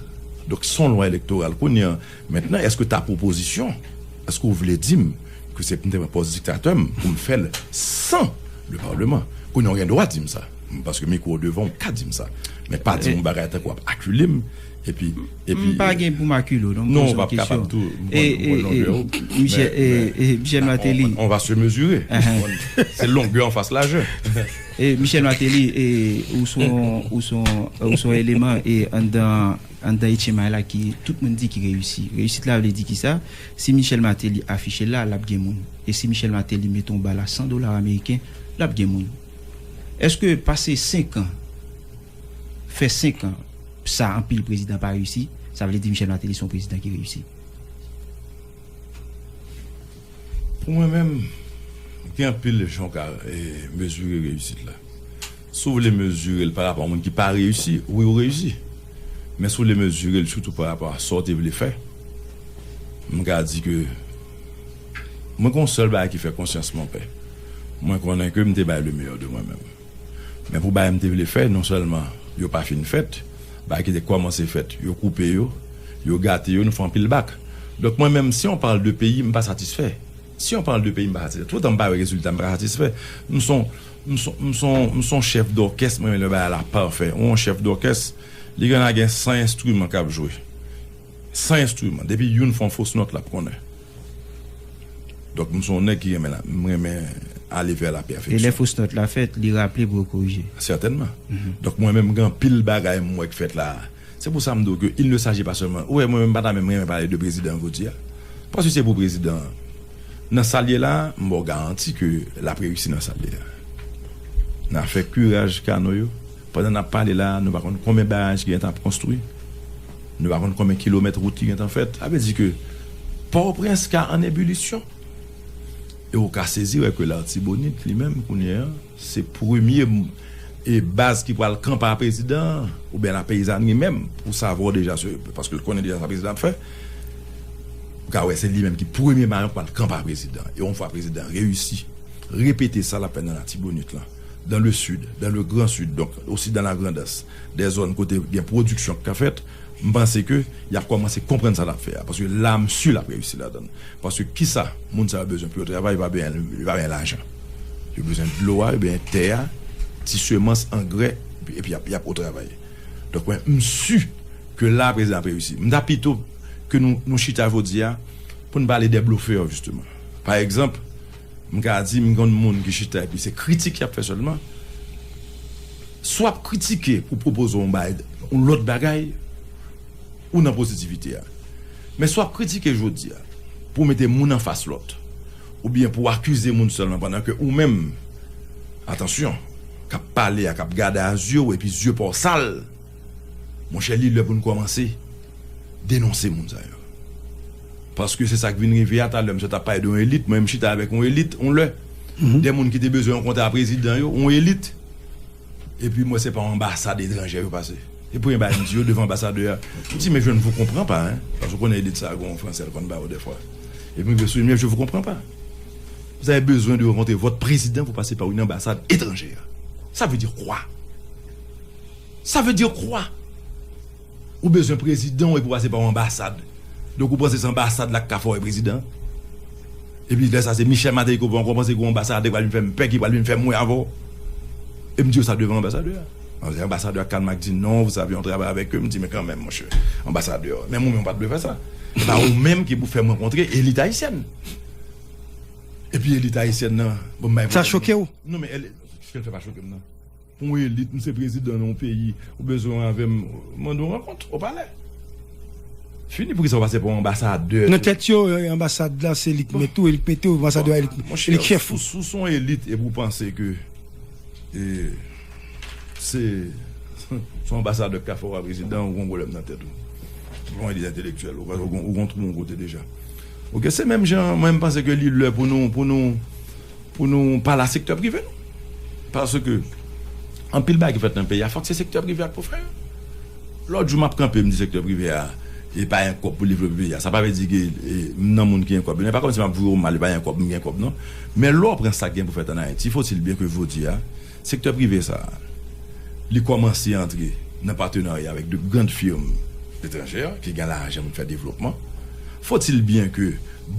Donk, se yon lwa elektoral kounye a. Mentnan, èske ta pwopozisyon, èske w vle di m ke se pou m te pran pòz diktatè m pou m fè l san le Parlement? Kounye a, w gen dwa di m sa. Paske mikwo devan, w ka di m sa. Men pa di m yon bagay tankou w ap akile m, epi, epi, m pa gen pou m akile w, donk non, w pa p kapab tou. M konn, m konn longè w. Michel, men, e, men, e, Michel Martelly, on, on va se mesurer. Se longè an fas lajè. E Michel Martelly, e, ou se yon, ou se yon, ou se yon eleman, e, anndan, anndan H M I la ki tout moun di ki reyisi. Reyisit la vle di ki sa? Si Michel Martelly afiche l la, l ap gen moun. E si Michel Martelly mete yon bal a san dola ameriken, l ap gen moun. Èske pase senk an, fè senk an, sa anpil prezidan pa reyisi, sa vle di Michel Martelly se yon prezidan ki reyisi? Pou mwen menm, gen anpil jan w ka, e, mezire reyisit la. Si w vle mezire l pa rapò a moun ki pa reyisi, wi, ou reyisi. Men si w vle mezire l sitou pa rapò a sa w te vle fè, m ka di ke mwen gen yon sèl bagay ki fè konsyans mwen pè. Mwen konnen ke m te bay le meilleur de mwen menm. Men pou bagay m te vle fè, non sèlman yo pa fin fèt, bagay ki te kòmanse fèt, yo koupe yo, yo gate yo, nou fè anpil bak. Donk mwen menm, si on parle de peyi, m pa satisfè. Si on parle de peyi, m pa satisfè. Toutan m pa wè rezilta, m pa satisfè. M se yon, m se yon, m se yon, m se yon chèf dòkès, mwen renmen lè bagay la pafè. Yon chèf dòkès, li gen la gen san enstriman k ap jwe. San enstriman. Depi youn fè yon fos nòt, l ap konnen. Donk, m se yon nèg ki renmen la, m renmen ale vè la pèfeksyon. E lè fos nòt la fèt, li raple pou yo korije. Sètènman. Donk, mwen menm, gen anpil bagay m wè k fèt la. Se pou sa m di w ke il ne s'agit pas seulement. Ou wè, mwen menm, m pa ta menm renmen pale de prezidan jodi a. Paske se pou prezidan an. Nan sa l ye la, m ba w garanti ke l ap reyisi nan sa l ye a. Nan afè kiraj kano yo, pandan n ap pale la, nou pa konn konbyen baraj ki gentan ap konstwi. Nou pa konn konbyen kilomèt wout ki gentan fèt. Sa vle di ke Pòtoprens ka an ebilisyon. E ou ka sezi wè ke Latibonit, li menm, kounye a, se premye m- e baz ki pral kanpe a prezidan an, oubyen lapeyizanri menm, pou savwa w deja, se- paske l konnen deja sa prezidan ap fè. Ou ka wè se li menm ki premye mayon k pral kanpe a prezidan. E yon fwa prezidan an reyisi repete sa l ap fè nan Latibonit lan, dans le sud, dans le grand sud, donc aussi dans la grandans, des zones kote gen pwodiksyon k ka fèt, m panse ke y ap kòmanse konprann sa l ap fè a. Paske la, m si l ap reyisi ladan l. Paske kisa moun sa yo bezwen pou yo travay, yo pa bezwen, yo pa bezwen lajan. Yo bezwen dlo a, yo bezwen tè a, ti semans, angrè, epi, epi y ap, y ap o travay. Donk, mwen, m si ke la, prezidan ap reyisi. M ta pito ke nou, nou chita jodi a pou n pale de blofè, jisteman. Pa egzanp, m ka di, m konn moun ki chita epi se kritik y ap fè sèlman. Si w ap kritike pou pwopoze yon bagay, yon lòt bagay, ou nan pozitivite a. Men si w ap kritike jodi a, pou w mete moun anfas lòt, oubyen pou w akize moun sèlman, pandan ke ou menm, atansyon, k ap pale a, k ap gade a zye w, epi zye pa w sal, monchè, li lè pou n kòmanse denonse moun sa yo. Paske se sa k vin rive a, talè, misye t ap pale de yon elit, mwen, m chita avèk yon elit, yon lè, de moun ki te bezwen rankontre a prezidan yo, yon elit. Epi m wè se pa yon anbasad etranje yo pase. Se premye bagay m di yo devan anbasadè a. M di, mais je ne vous comprends pas, hein. Paske ou konnen elit sa a, gen yon fransè l konn ba yo dèfwa. Epi m rive sou li, mais je vous comprends pas. Vous avez besoin de rencontrer votre président pour passer par une ambassade étrangère. Ça veut dire quoi? Ça veut dire quoi? Ou bezwen prezidan w epi w pase pa yon anbasad. Donk ou panse se anbasad la k ka fè w wè prezidan? Epi lè sa se Michel Matei ke w pran, ou panse gen yon anbasadè ki pral vin fè m pè, ki pral vin fè m wè avè w? E m di yo sa devan anbasadè a. Anbasadè a kalm ak di non, vous savez, on travaille avec eux. M di, men kanmenm, monchè, anbasadè, menm ou menm ou pa t dwe fè sa. Se pa ou menm ki pou fè m rankontre elit ayisyèn. Epi elit ayisyèn nan, bon, m bay Sa pwoblèm choke w? Non, men el- kisa l fè pa choke m nan? Pou yon elit, m se prezidan nan yon peyi, ou bezwen avè m, mande yon rankont o palè. Fini, poukisa w pase pa yon anbasadè? Nan tèt yo, eh, anbasad la, se li k mete w, e li k mete w, anbasadè a, e li k, Monchè, e li k chèf ou. Si, si w se yon elit epi w panse ke, eh, se, se yon anbasadè k ka fè w a prezidan, ou gen yon pwoblèm nan tèt ou. Ou pa yon elit entelektyèl, ou, ou, ou gen yon twou yon kote deja. Oke, se menm jan, mwen, m panse ke li lè pou nou, pou nou, pou nou pale a sektè prive nou. Paske anpil bagay ki fèt nan peyi a, fòk se sektè prive a k pou fè yo. Lòt jou, m ap kanpe, m di sektè prive a, e pa gen kòb pou devlope peyi a. Sa pa vle di ke, e, m nan moun ki gen kòb. Men pa kòmsi m ap voye w mal, e pa gen kòb, m gen kòb, non. Men lè w pran sa k gen pou fèt ann Ayiti, faut-il bien que jodi a, sektè prive sa a, li kòmanse antre nan patenarya avèk de grandes firmes étrangères ki gen lajan pou fè devlopman. Faut-il bien que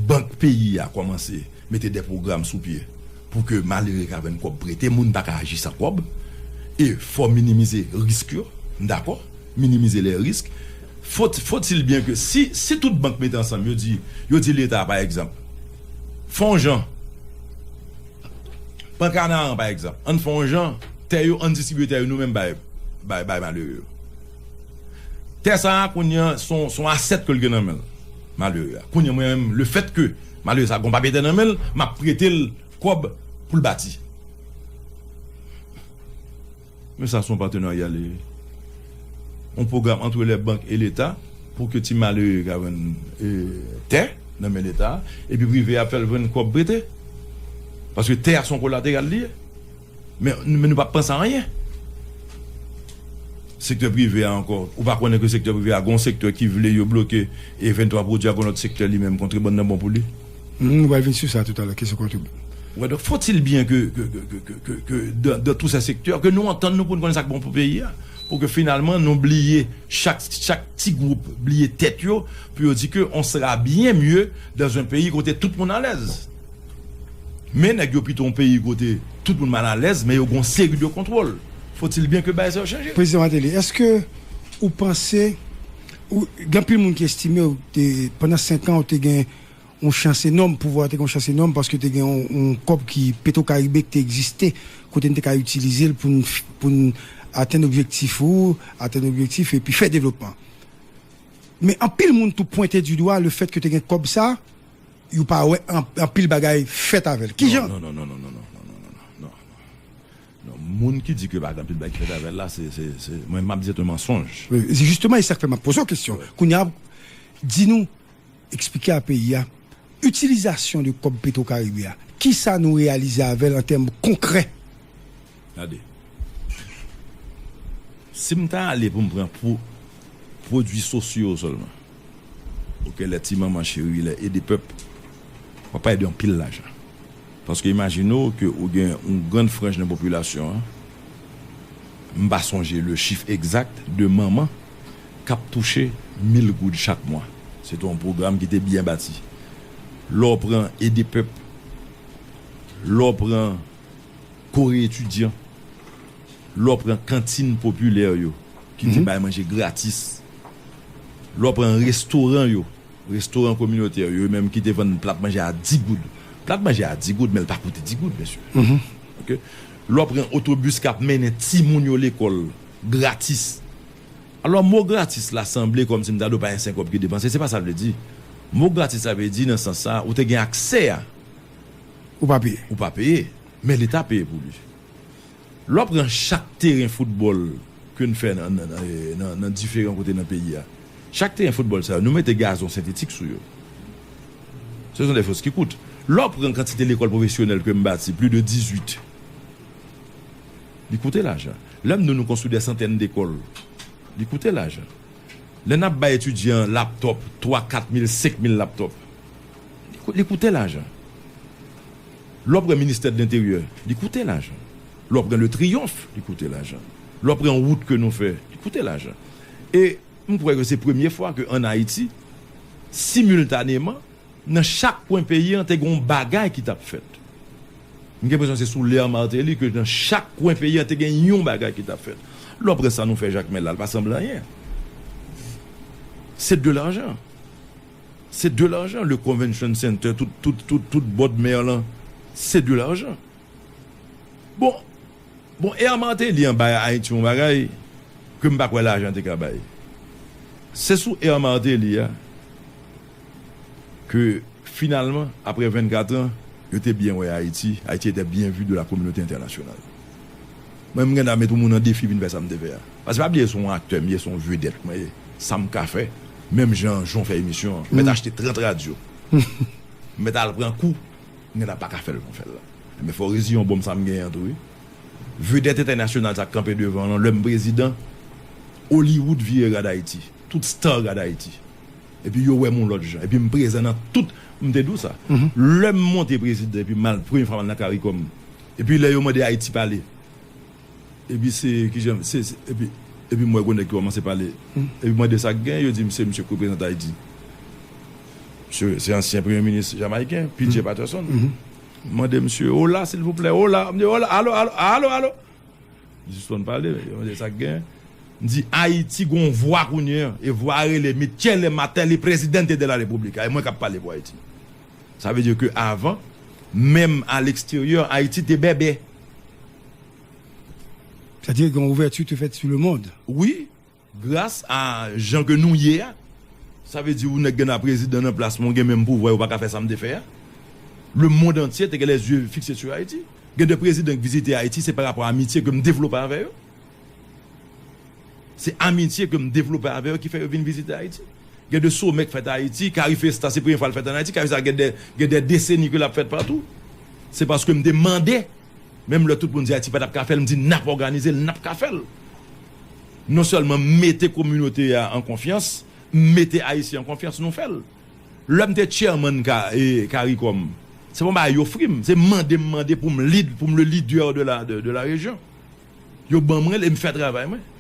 bank peyi a kòmanse mete de pwogram sou pye pou ke malere ka jwenn kòb prete, moun pa ka aji san kòb. E fò minimize risk yo, m dakò, minimize les risques. Faut, faut-il bien que si, si tout bank mete ansanm, yo di, yo di Leta, pa egzanp, fè yon jan, pran Kanaran, pa egzanp, ann fè yon jan, tè yo, ann distribye tè yo nou menm bay, bay, bay malere yo. Tè sa a, kounye a, se yon, se yon asèt ke l gen nan men l, malere a. Kounye a, mwen menm, lefètke malere sa a gon papye tè nan men l, m ap prete l kòb pou l bati. Men sa se yon patenarya li ye. Yon pwogram entre les banques et l'État pou ke ti malere ka jwenn, eh, tè nan men Leta, epi prive a ap fè l jwenn kòb prete. Paske tè a se yon kolateral li ye. Men, men nou p ap panse a anyen. Sektè prive a ankò, ou pa konnen ke sektè prive a, gon sektè ki vle yo bloke e venntwa pwodui a, gon lòt sektè li menm, kontrebann nan bon pou li. Hmm, nou pral vin sou sa toutalè, kesyon kontrebann. Ouais, donc faut-il bien que, que, que, que, que, que, que dans, dans tous ces secteurs, que nou antann nou pou n konnen sa k bon pou peyi a. Pou ke finalman nou bliye chak, chak ti gwoup, bliye tèt yo, pou yo di ke on sera bien mieux dans un pays kote tout moun alèz. Men nèg yo pito yon peyi kote tout moun mal alèz, men yo gon seri de kontwòl. Faut-il bien que bagay sa yo chanje. Prezidan Martelly, èske ou panse, ou, gen anpil moun ki estime ou te, pandan senk an, ou te gen yon chans enòm, pouvwa a te gen yon chans enòm, paske te gen yon, yon kòb ki Petro Caribe ki te egziste, kote n te ka itilize l pou n, pou n atenn objektif ou, atenn objektif epi fè devlopman. Men anpil moun tou pwente di dwa lefèt ke te gen kòb sa, yo pa wè an-, anpil bagay fèt avè l. Kijan? Non, non, non, non, non, non, non, non, non, non, non. Non, moun ki di ke pa gen anpil bagay ki fèt avè l la, se, se, se, mwen, m ap di se yon mansonj. Wi, se jisteman, e sa k fè m ap poze w kesyon. Kounye a, di nou, eksplike a peyi a, itilizasyon de kòb Petro Caribe a, kisa nou reyalize avè l an tèm konkrè? Gade. Si m ta ale pou m pran pwo-, pwodui sosyo yo sèlman, oke, lè ti manman cheri, lè ede pèp, w ap pale de anpil lajan. Paske imajine w ke ou gen yon grann franj nan popilasyon an, m pa sonje le chiffre exact de manman k ap touche mil goud chak mwa. Se te yon pwogram ki te byen bati. Lè w pran ede pèp, lè w pran kore etidyan, lè w pran kantin popilè yo, ki te bay manje gratis, lè w pran restoran yo, restoran kominotè yo, yo menm ki te vann plat manje a dis goud. Plat manje a dis goud, men l pa koute dis goud, mesye. Oke? Lè w pran otobis k ap mennen timoun yo lekòl gratis. Alò, mo gratis la sanble kòmsi m ta di w pa gen senk kòb ki depanse, se pa sa l vle di. Mo gratis la vle di nan sans sa, ou te gen aksè a. Ou pa peye. Ou pa peye, men Leta peye pou li. Lè w pran chak teren foutbòl ke n fè nan, nan, nan, nan, nan diferan kote nan peyi a, chak teren foutbòl sa yo, nou mete gazon sentetik sou yo. Ce sont des choses qui coûtent. Lè w pran kantite lekòl pwofesyonèl ke m bati, plus de dix-huit, li koute lajan. Lè m di w nou konstwi dè santèn dekòl, li koute lajan. Lè n ap bay etidyan laptòp, twa, kat mil, senk mil laptòp, li kou- li koute lajan. Lè w pran ministè de lenteryè, li koute lajan. Lè w pran le Triomphe, li koute lajan. Lè w pran wout ke nou fè, li koute lajan. E m kwè ke se premye fwa ke ann Ayiti, similtaneman, nan chak kwen peyi an, te gen yon bagay ki t ap fèt. M gen enpresyon se sou lè Martelly ke nan chak kwen peyi an te gen yon bagay ki t ap fèt. Lè w pran sa nou fè Jakmèl la, l pa sanble anyen. Se de lajan. Se de lajan. Le Convention Center, tout, tout, tout, tout bòd mè lan, se de lajan. Bon, bon, Air Martelly an bay Ayiti yon bagay ke m pa kwè lajan te ka bay. Se sou Air Martelly a ke, finalman, apre vennkat an, yo te byen wè Ayiti. Ayiti était bien vu de la communauté internationale. Mwen, m gen dwa met yon moun an defi vin fè sa m te fè a. Paske pa bliye se yon aktè m ye, se yon vedèt mwen ye. Sa m ka fè, menm jan Jon fè emisyon an, m mèt achte trant radyo. M mèt al pran kou, m gen dwa pa ka fè l jan w fè l la. Men fò w reziyen w, bon, m sa m genyen an tou, wi. Vedèt entènasyonal sa k kanpe devan w lan, lè m prezidan, Hollywood vire gad Ayiti. Tout star gad Ayiti. Epi yo wè m yon lòt jan. Epi m prezan nan tout, m te di w sa. Lè m monte prezidan, epi m al, premye fwa m al nan CARICOM. Epi lè yo mande Ayiti pale. Epi se, kijan, se, se, epi, epi m wè gwo nèg ki kòmanse pale. Epi m mande sa k gen, yo di m se misye k reprezante Ayiti. Misye, se ansyen premye minis jamayiken, P J Patterson. M mande misye, "Hola, silvouplè, hola." M di, "Hola, alo, alo, alo, alo." Li sispann pale, yo mande sa k gen. M di, "Ayiti gon vwa kounye an, e vwa a rele Michele Martelly, Presidente de la Repubblica." E mwen k ap pale pou Ayiti. Sa vle di ke avan, menm a leksteryè, Ayiti te bèbè. Sa vle di gen yon ouvèti te fèt sou lemonn. Wi, gras a jan ke nou ye a. Sa vle di ou nèg gen a prezidan nan plas mwen, ou gen menm pouvwa, ou pa ka fè sa m te fè a. Lemonn antye te gen lèzye fikse sou Ayiti. Gen de prezidan ki vizite Ayiti, se pa rapò a amitye ke m devlope avè yo. Se amitye ke m devlope avè yo ki fè yo vin vizite Ayiti. Gen de somè k fèt Ayiti, Carifesta se premye fwa l fèt ann Ayiti, Carifesta gen de, gen de deseni ke l ap fèt patou. Se paske m te mande, menm lè tout moun di Ayiti pa t ap ka fè l, m di n ap òganize l, n ap ka fè l. Non sèlman m mete kominote a an konfyans, m mete Ayisyen an konfyans, nou fè l. Lè m te chairman ka, e, CARICOM, se pa yon bagay yo ofri m, se mande m mande pou m lead, pou m le leader de la, de, de la région. Yo ban mwen l e m fè travay mwen.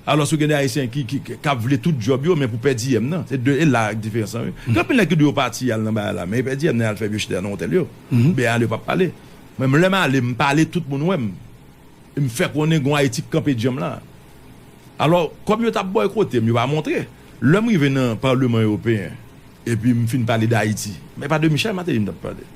Alòs, ou gen de Ayisyen ki, ki, ki, k ap vle tout djòb yo, men pou pèdi yèm nan. Se de, e la ak diferans lan, wi. Gen anpil nèg ki di yo pati, y al nan bagay la, men pèdi yèm nan, y al fè vye chita nan otèl yo. Oubyen ale, yo p ap pale. Mwen, lè m ale, m pale, tout moun wè m. E m fè konnen gon Ayiti k kanpe djanm la. Alò, kòm yo t ap bòykote m, yo pa montre. Lè m rive nan Palman Ewopeyen, epi m fin pale d Ayiti. Men pa de Michel Martelly m t ap pale.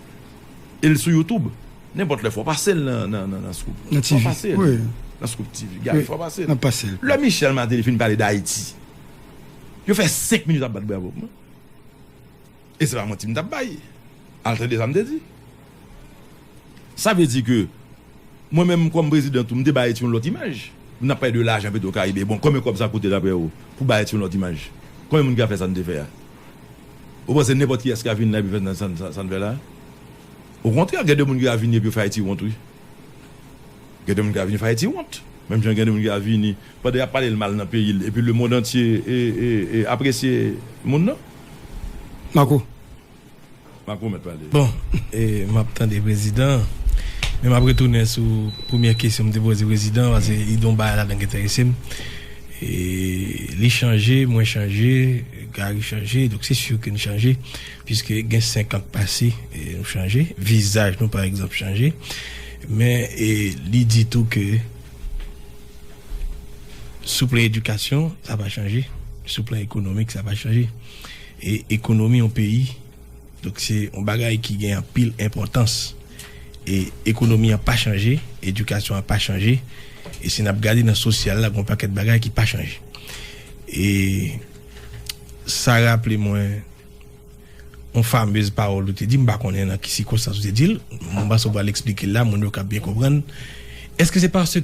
E l sou YouTube. Nenpòt lè, fò w pase l nan, nan, nan, nan Scoop. Nan T V, wi. Nan Scoop T V. Gade, fò w pase l. N ap pase l. Lè Michel Martelly fin pale d Ayiti, yo fè senk minit ap bat bravo pou mwen. E se pa manti m t ap bay. Al tande sa m te di. Sa vle di ke mwen menm kòm prezidan tou, m te bay Ayiti yon lòt imaj. N ap pale de lajan Petro Caribe. Bon, konbyen kòb sa koute dapre ou pou bay Ayiti yon lòt imaj? Konbyen moun ki ka fè sa n te fè a? Ou panse nenpòt kiyès ka vin la epi fè sa, sa, sa n fè la? Okontrè, gen de moun ki ka vini epi yo fè Ayiti wont, wi. Gen de moun ki ka vini fè Ayiti wont. Menm jan gen de moun ki ka vini, pandan y ap pale l mal nan peyi l, epi lemonn antye e, e, e apresye moun nan. Marco. Marco mèt pale. Bon, e, m ap tande prezidan, men m ap retounen sou premyè kesyon m te poze prezidan, paske li gen yon bagay ladan ki enterese m. E, li chanje, mwen chanje, Gary chanje, donk se si ke n chanje, piske gen senk an k pase, e, nou chanje, vizaj nou, pa egzanp, chanje. Men, e, li di tou ke sou plan edikasyon, sa pa chanje, sou plan ekonomik, sa pa chanje. E ekonomi yon peyi, donk, se yon bagay ki gen anpil enpòtans. E ekonomi an pa chanje, edikasyon an pa chanje. E si n ap gade nan sosyal la, gen yon pakèt bagay ki pa chanje. E sa raple mwen yon famez pawòl ou te di, m pa konnen nan ki sikonstans ou te di l, m panse w pral eksplike l la, moun yo ka byen konprann. Èske se paske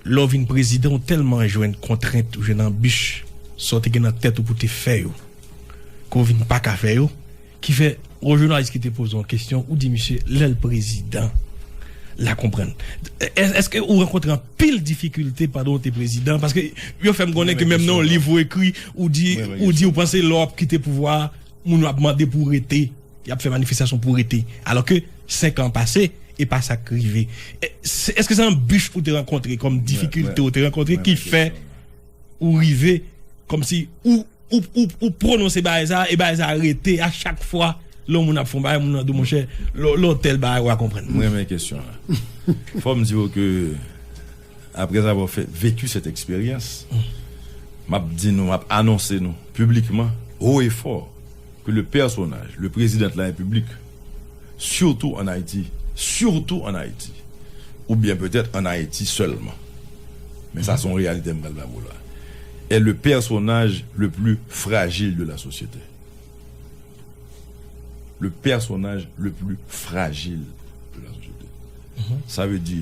lè w vin prezidan, ou tèlman jwenn kontrent, ou jwenn anbich, sa w te gen nan tèt ou pou te fè yo, ke w vin pa ka fè yo, ki fè yon jounalis ki te poze w yon kesyon, ou di misye, lè l prezidan, La konprann. Èske ou rankontre anpil difikilte pandan w te prezidan? Paske yo fè m konnen ke menm nan yon liv ou ekri, ou di ou di ou panse lè w ap kite pouvwa a, moun yo ap mande pou w rete, y ap fè manifestasyon pou w rete. Alò ke senk an pase, e pa sa k rive. Èske se yon bif ou te rankontre kòm difikilte ou te rankontre ki fè ou rive kòmsi ou ou, ou, ou pwononse bagay sa, e bagay sa rete a chak fwa lè yon moun ap fè yon bagay, moun nan di w, monchè, lè w tèl bagay, w a konprann. Mwen renmen kesyon an. Fò m di w ke, après avoir fait, vécu cette expérience, m ap di nou, m ap anonse nou piblikman, haut et fort, que le personnage, le président de la République, surtout en Haïti, surtout en Haïti, ou bien peut-être en Haïti seulement, mais ça c'est une réalité, m pral ba ou la, est le personnage le plus fragile de la société. Le personnage le plus fragile de la société. Sa vle di,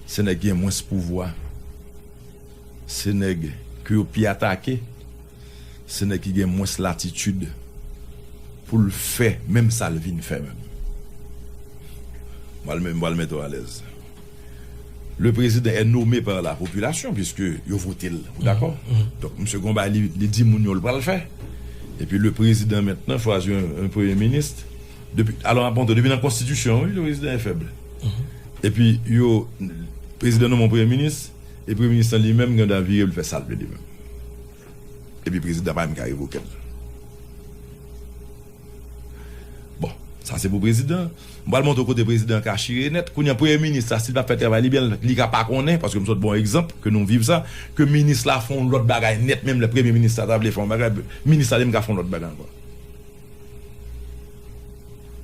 se nèg ki gen mwens pouvwa, se nèg ke yo pi atake, se nèg ki gen mwens latitid pou l fè menm sa l vin fè menm. M pral met, m pral mete w alèz. Le président est nommé par la population, puisque yo vote l, ou dakò? Donk, misye gon bagay li, li di moun yo l pral fè. Epi le président maintenant choisit un, un premier ministre. Depi, alò, avan tou, depi nan konstitisyon, wi, le président est faible. Epi yo, prezidan nonmen yon premye minis, e premye minis lan li menm gen dwa vire pou l fè sa l vle li menm. Epi prezidan pa menm ka revoke l. Bon, sa se pou prezidan. M pral montre w kote prezidan ka chire nèt. Kounye a, premye minis la, si l pa fè travay li byen, li ka pa konnen, paske m sot ba w egzanp ke nou viv sa, ke minis la fè yon lòt bagay nèt, menm lè premye minis la ta vle fè yon bagay, minis la li menm ka fè yon lòt bagay ankò.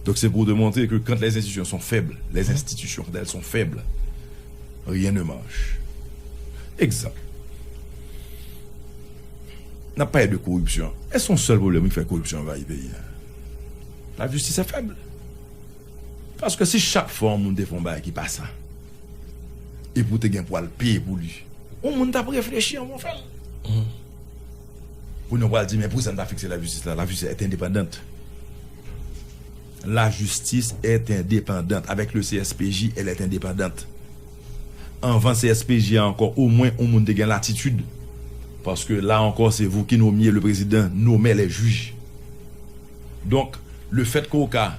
Donc c'est pour te montrer que quand les institutions sont faibles, les institutions, quand elles sont faibles, rien ne marche. Egzanp. N ap pale de koripsyon. Èske yon sèl pwoblèm ki fè koripsyon anvayi peyi a? Lajistis est faible. Paske si chak fwa yon moun te fè yon bagay ki pa sa, epi w te gen pou al peye pou li, yon moun t ap reflechi anvan w fè l. Kounye a w pral di, men poukisa n pa fikse lajistis la? La justice est indépendante. La justice est indépendante. Avec le C S P J, elle est indépendante. Anvan C S P J a ankò, omwen yon moun te gen latitid. Paske la ankò, se vous qui nommiez, le président nommait les juges. Donk, lefèt ke w ka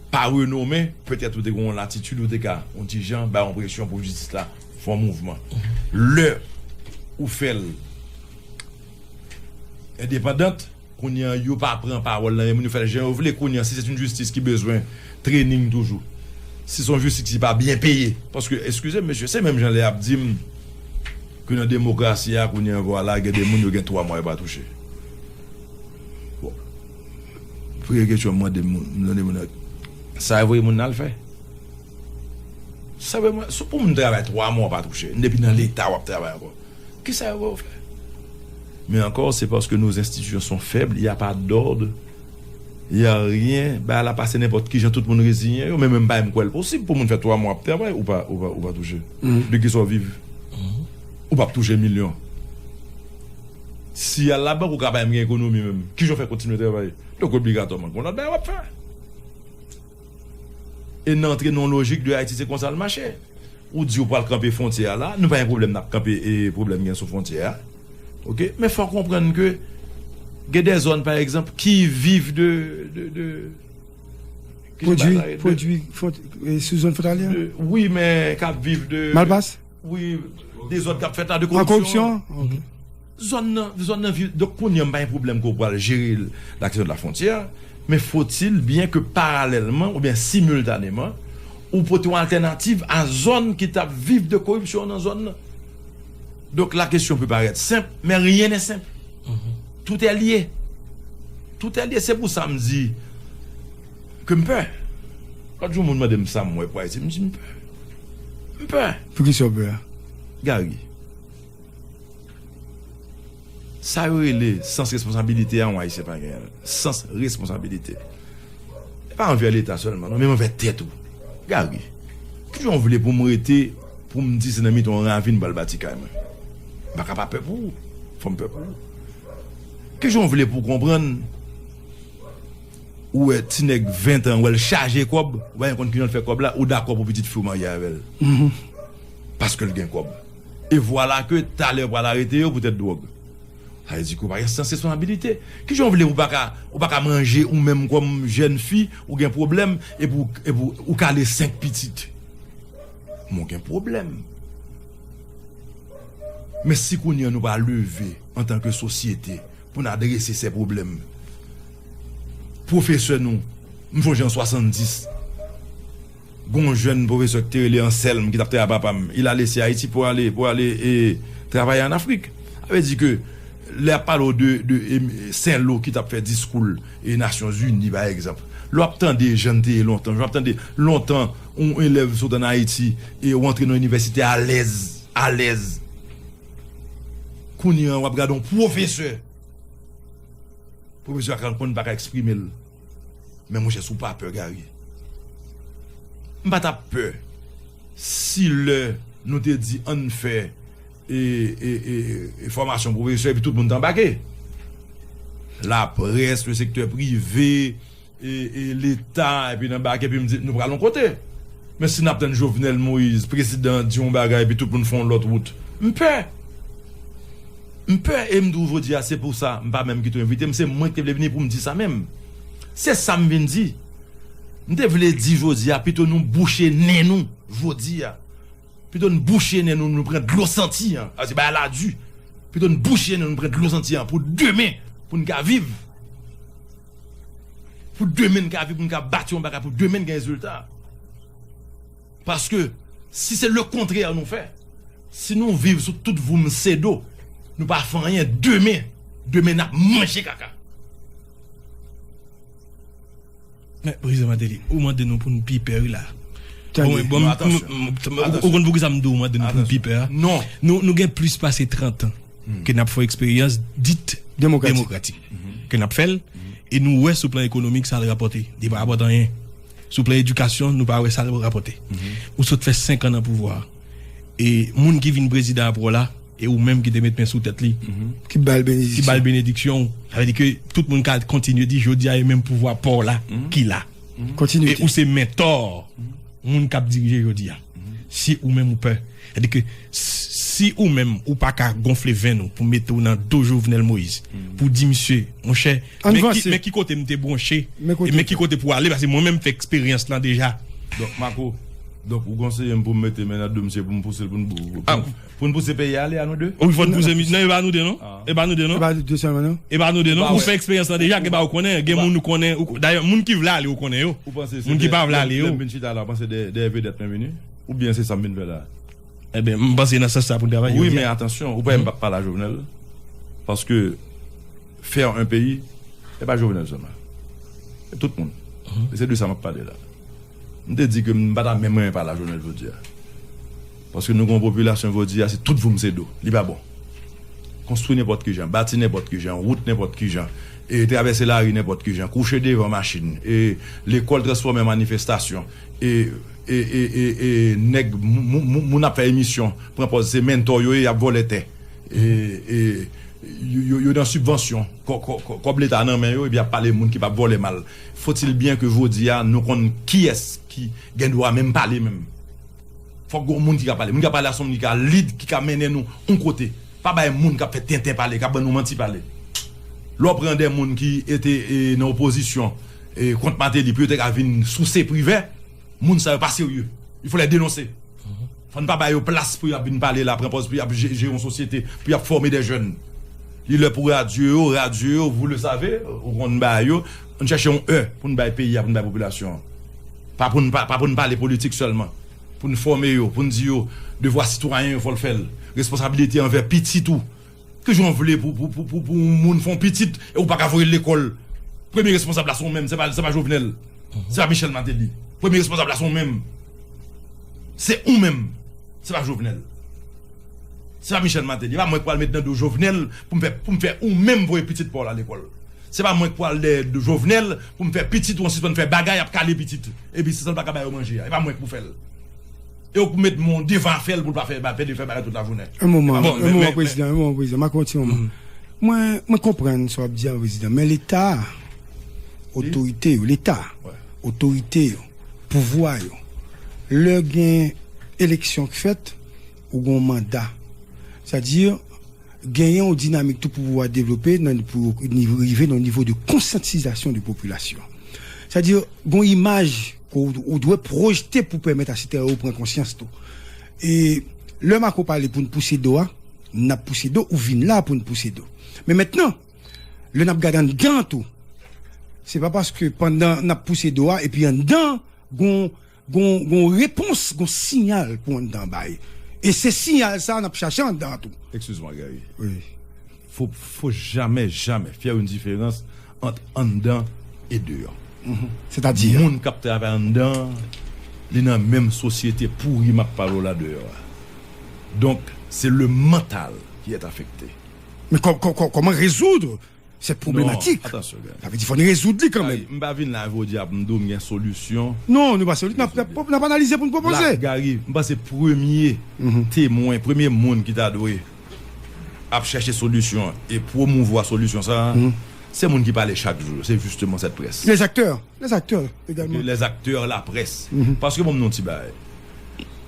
pa renomen, petèt ou te gen yon latitid, ou te ka, yon ti jan, bay yon presyon pou jistis la fè yon mouvman. Lè ou fè l endepandant, kounye a, yo pa pran pawòl nan men moun, yo fè l jan yo vle. Kounye a, si se yon jistis ki bezwen trening toujou, si se yon jistis ki pa byen peye, paske, eskize m, mesye, se menm jan lè y ap di m ke nan demokrasi a, kounye a, vwala, gen de moun yo gen twa mwa yo pa touche. Bon. Premye kesyon m mande moun, m mande moun nan, sa yo voye moun nan al fè? Sa yo voye moun, se pou moun travay twa mwa w pa touche, depi nan Leta w ap travay ankò. Kisa yo voye w fè? Mais encore, c'est parce que nos institutions sont faibles, il y a pas d'ordre, il y a rien. Bagay la pase nenpòt ki jan, tout moun reziyen yo, men menm pa menm kwè l posib pou moun fè twa mwa ap travay, ou pa, ou pa, ou pa touche. De ki sa w viv? Ou p ap touche milyon. Si y al labank, ou ka pa menm gen ekonomi menm. Ki jan w fè kontinye travay? Donk, obligatwaman, gon lòt bagay w ap fè. E n antre nan yon lojik de Ayiti, se konsa l mache. Ou di ou pral kanpe fwontyè a la, nou pa gen pwoblèm n ap kanpe e pwoblèm gen sou fwontyè a. Oke? Men fò w konprann ke gen de zòn, pa egzanp, ki viv de, de, de, ki jan bagay la rele? Pwodui, pwodui fwont-, e, sou zòn fwontalyè? De, wi, men k ap viv de. Malpas? Wi, dezòd k ap fèt la, de koripsyon. An koripsyon? Oke. Zòn nan, zòn nan viv. Donk, kounye a, m pa gen pwoblèm ke w pral jere la question de la frontière, mais faut-il bien que parallèlement, oubyen similtaneman, ou pote yon altènativ a zòn ki t ap viv de koripsyon nan zòn nan. Donk, la question peut paraître simple, mais rien n'est simple. Tout est lié. Tout est lié. Se pou sa m di ke m pè. Lòt jou, moun mande m sa m wè pou Ayiti. M di m pè. M pè. Poukisa w pè a? Gary. Sa yo rele sans responsabilité a, yon Ayisyen pa genyen l. Sans responsabilité. E pa anvè Leta sèlman, non, menm anvè tèt ou. Gary, kijan w vle pou m rete, pou m di se nan mitan yon ravin m pral bati kay mwen? M pa ka pa pè pou ou. Fò m pè pou ou. Kijan w vle pou w konprann Ou wè ti nèg ven tan, ou wè l chaje kòb, ou pa menm konn kijan l fè kòb la, ou dakò pou pitit fi w marye avè l. Paske l gen kòb. E vwala ke talè yo pral arete yo poutèt dwòg. Sa vle di ke ou pa gen sans responsabilite. Kijan w vle ou pa ka, ou pa ka manje ou menm kòm jèn fi, ou gen pwoblèm, epi w, epi w, ou kale senk pitit. Men w gen pwoblèm. Men si kounye a nou pa leve antanke sosyete pou n adrese se pwoblèm, pwofesè nou, m sonje an swasanndis, gon jèn pwofesè ki te rele Anselme ki t ap travay a papa m. Il a laissé Haïti pour aller, pour aller, e, travailler en Afrique. Sa vle di ke lè y ap pale w de, de, e, Senlo ki t ap fè diskou l, e, Nasyonzini, pa egzanp, lè w ap tande jan n te ye lontan, jan w ap tande lontan, yon elèv sot ann Ayiti, e, ou antre nan inivèsite alèz, alèz. Kounye a, w ap gade yon pwofesè. Pwofesè a ka konn pa ka eksprime l. Men monchè, si w pa pè, Gary, m pa t ap pè si lè nou te di ann fè, e, e, e, e fòmasyon pwofesè, epi tout moun te anbake. Laprès, le sektè prive, e, e Leta, epi n anbake, epi m di, nou pral yon kote. Men si n ap tann Jovenel Moïse, prezidan, di yon bagay, epi tout moun fè yon lòt wout, m pè. M pè, e m di w jodi a, se pou sa, m pa menm kite w envite m, se mwen ki te vle vini pou m di sa menm. Se sa m vin di. M te vle di jodi a, pito nou bouche nen nou, jodi a. Pito n bouche nen nou, nou pran dlo santi an. Paske bagay la di. Pito n bouche nen nou, nou pran dlo santi an pou demen, pou n ka viv. Pou demen n ka viv, pou n ka bati yon bagay, pou demen n gen rezilta. Paske si se lekontrè nou fè, si nou viv sou tout voum sedo, nou pa fè anyen, demen, demen n ap manje kaka. Men, Prezidan Martelly, ou mande nou pou n pi pè, wi, la. Tande. Bon, bon, non, atansyon. M, m, m, ou, ou konn poukisa m di w mande nou pou n pi pè a? Non. Nou, nou gen plis pase trant an ke n ap fè eksperyans dit demokratik, ke n ap fè l, e nou wè sou plan ekonomik sa l rapòte. Li pa rapòte anyen. Sou plan edikasyon, nou pa wè sa l rapòte. Ou sot fè senk an nan pouvwa a. E moun ki vin prezidan apre w la, e ou menm ki te met men sou tèt li, ki ba l benediksyon. Ki ba l benediksyon. Sa vle di ke tout moun ka kontinye di, jodi a, e menm pouvwa pa w la ki la. Kontinite. E ou se mentò moun k ap dirije jodi a. Si ou menm ou pè. Sa vle di ke s-, si ou menm ou pa ka gonfle venn ou pou mete w nan do Jovenel Moïse, pou di misye, monchè, men ki, men ki kote m te bwonche, e men ki kote pou ale, paske mwen menm m fè eksperyans lan deja. Donk, Marco, donk, ou konseye m pou m mete men nan do misye pou m pouse l, pou n, pou, pou, pou n pouse peyi a ale a nou de? Wi, fò n pouse misye. Non, e pa nou de, non. E pa nou de, non. E pa nou de sèlman, non. E pa nou de, non. Ou fè eksperyans lan deja, gen bagay ou konnen, gen moun ou konnen. Dayè, moun ki vle ale, ou konnen yo. Moun ki pa vle ale yo. Lè m vin chita la, ou panse dèyè, dèyè vedèt mwen vini? Oubyen se sa m vin fè la? Ebyen, m panse nan sans sa pou n travay jodi a. Wi, men atansyon, ou pa wè m p ap pale a Jovenel. Paske faire un pays, e pa Jovenel sèlman. E tout moun. E se de sa m ap pale la. M te di ke m pa ta menm renmen pale a Jovenel jodi a. Paske nou gen yon popilasyon jodi a, se tout voum sedo. Li pa bon. Konstwi nenpòt ki jan, bati nenpòt ki jan, wout nenpòt ki jan, e travèse lari nenpòt ki jan, kouche devan machin, e lekòl transfòme an manifestasyon, e, e, e, e, e nèg, mou-, mou-, moun ap fè emisyon, pran pòz se mentò yo ye, y ap vòlè tè. E, e, yo, yo, yo nan sibvansyon, kò-, kò-, kò-, kòb leta nan men yo, epi y ap pale moun ki p ap vòlè mal. Faut-il bien que jodi a, nou konn kiyès ki gen dwa menm pale menm. Fòk gen yon moun ki ka pale. Moun ki ka pale a se yon moun ki ka lid, ki ka mennen nou yon kote. Pa bay moun k ap fè tenten pale, k ap ban nou manti pale. Lè w pran de moun ki ete, e, nan opozisyon, e, kont Martelly, pou yo te ka vin souse Privè, moun sa yo pa serye. Il faut les dénoncer. Fò n pa ba yo plas pou y ap vin pale la, pran pòz pou y ap je-, jere yon sosyete, pou y ap fòme de jèn. Li lè pou radyo yo, radyo yo, vous le savez, ou konn bagay yo, ann chèche yon è pou n bay peyi a, pou n bay popilasyon an. Pa pou n pa, pa pou n pale politik sèlman. Pou n fòme yo, pou n di yo, devwa sitwayen yo, fò l fè l. Responsabilite anvè pitit ou. Kijan w vle pou, pou, pou, pou, pou yon moun fè yon pitit e ou pa ka voye l lekòl? Premye responsab la se ou menm, se pa, se pa Jovenel. Se pa Michel Martelly. Premye responsab la se ou menm. Se ou menm. Se pa Jovenel. Se pa Michel Martelly. E pa mwen k pral met nan do Jovenel pou m fè, pou m fè ou menm voye pitit pa w la lekòl. Se pa mwen k pral dèyè do Jovenel pou m fè pitit ou an sispann fè bagay, ap kale pitit. Epi se sa l pa ka ba yo manje a. E pa mwen k pou fè l. E w pou met men w devan afè l pou l pa fè, pa pèdi fè bagay tout lajounen. Yon moman, yon moman, prezidan, yon moman, prezidan. M a konn yon ti moman. Mwen, mwen konprann sa w ap di a, prezidan, men Leta, otorite yo, Leta, otorite yo, pouvwa yo, lè gen eleksyon k fèt, ou gen yon manda. Sètadi, genyen yon dinamik tou pou pouvwa devlope nan, pou ni- rive nan nivo de konsyantizasyon de popilasyon. Sètadi, gen yon imaj ke w, ou dwe pwojte pou pèmèt a sitwayen yo pran konsyans tou. E lè Marco pale pou n pouse do a, n ap pouse do, ou vin la pou n pouse do. Men mentnan, lè n ap gade anndan tou, se pa paske pandan n ap pouse do a, epi anndan, gon, gon, gon repons, gon siyal pou anndan bay. E se siyal sa n ap chache anndan tou. Excuse-moi, Gary. Wi. Faut, faut jamais, jamais faire une différence entre anndan e deyò. Mhm. Sètadi? Moun k ap travay anndan, li nan menm sosyete pouri m ap pale w la deyò a. Donc, c'est le mental qui est affecté. Men kò- kò- kò- kòman rezoud cette problématique? Non, attention, Gary. Sa vle di, fò n rezoud li kanmenm. Gary, m pa vin la jodi a pou m di w m gen solisyon. Non, nou pa solisyon. N ap, n ap, n ap analize pou n pwopoze. La, Gary, m panse premye temwen, premye moun ki ta dwe ap chèche solisyon e pwomouvwa solisyon sa a, se moun ki pale chak jou yo. Se justement cette presse. Les acteurs, les acteurs également. Les acteurs, la presse. Paske bon, m di w yon ti bagay.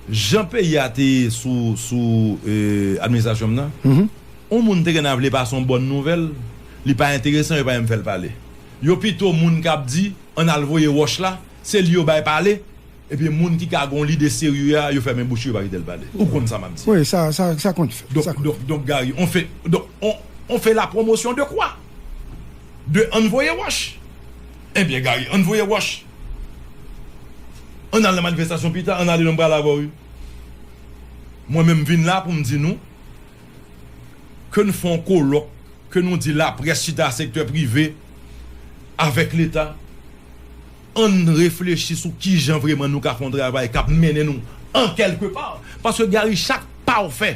Jan peyi a te ye sou, sou eh, administrasyon m nan, yon moun te gen a vle pase yon bòn nouvèl, li pa enteresan, yo pa menm fè l pale. Yo pito moun k ap di, ann al voye wòch la, se li yo bay pale, epi moun ki ka gen yon lide serye a, yo fèmen bouch yo, yo pa kite l pale. Ou konn sa m ap di. Wi, sa, sa, sa konn fèt. Donk, sa konn donk, fèt. Donk, Gary, on fait, donc, on, on fait la promotion de quoi? De ann voye wòch. Ebyen, Gary, ann voye wòch. Ann al nan manifestasyon pita, ann ale nan bral avè w, wi. Mwen menm vin la pou m di nou, ke n fè yon kolòk, ke nou di laprès chita sektè prive avèk Leta, ann reflechi sou kijan vrèman nou ka fè yon travay k ap mennen nou an kèlke pa. Paske Gary, chak pa w fè,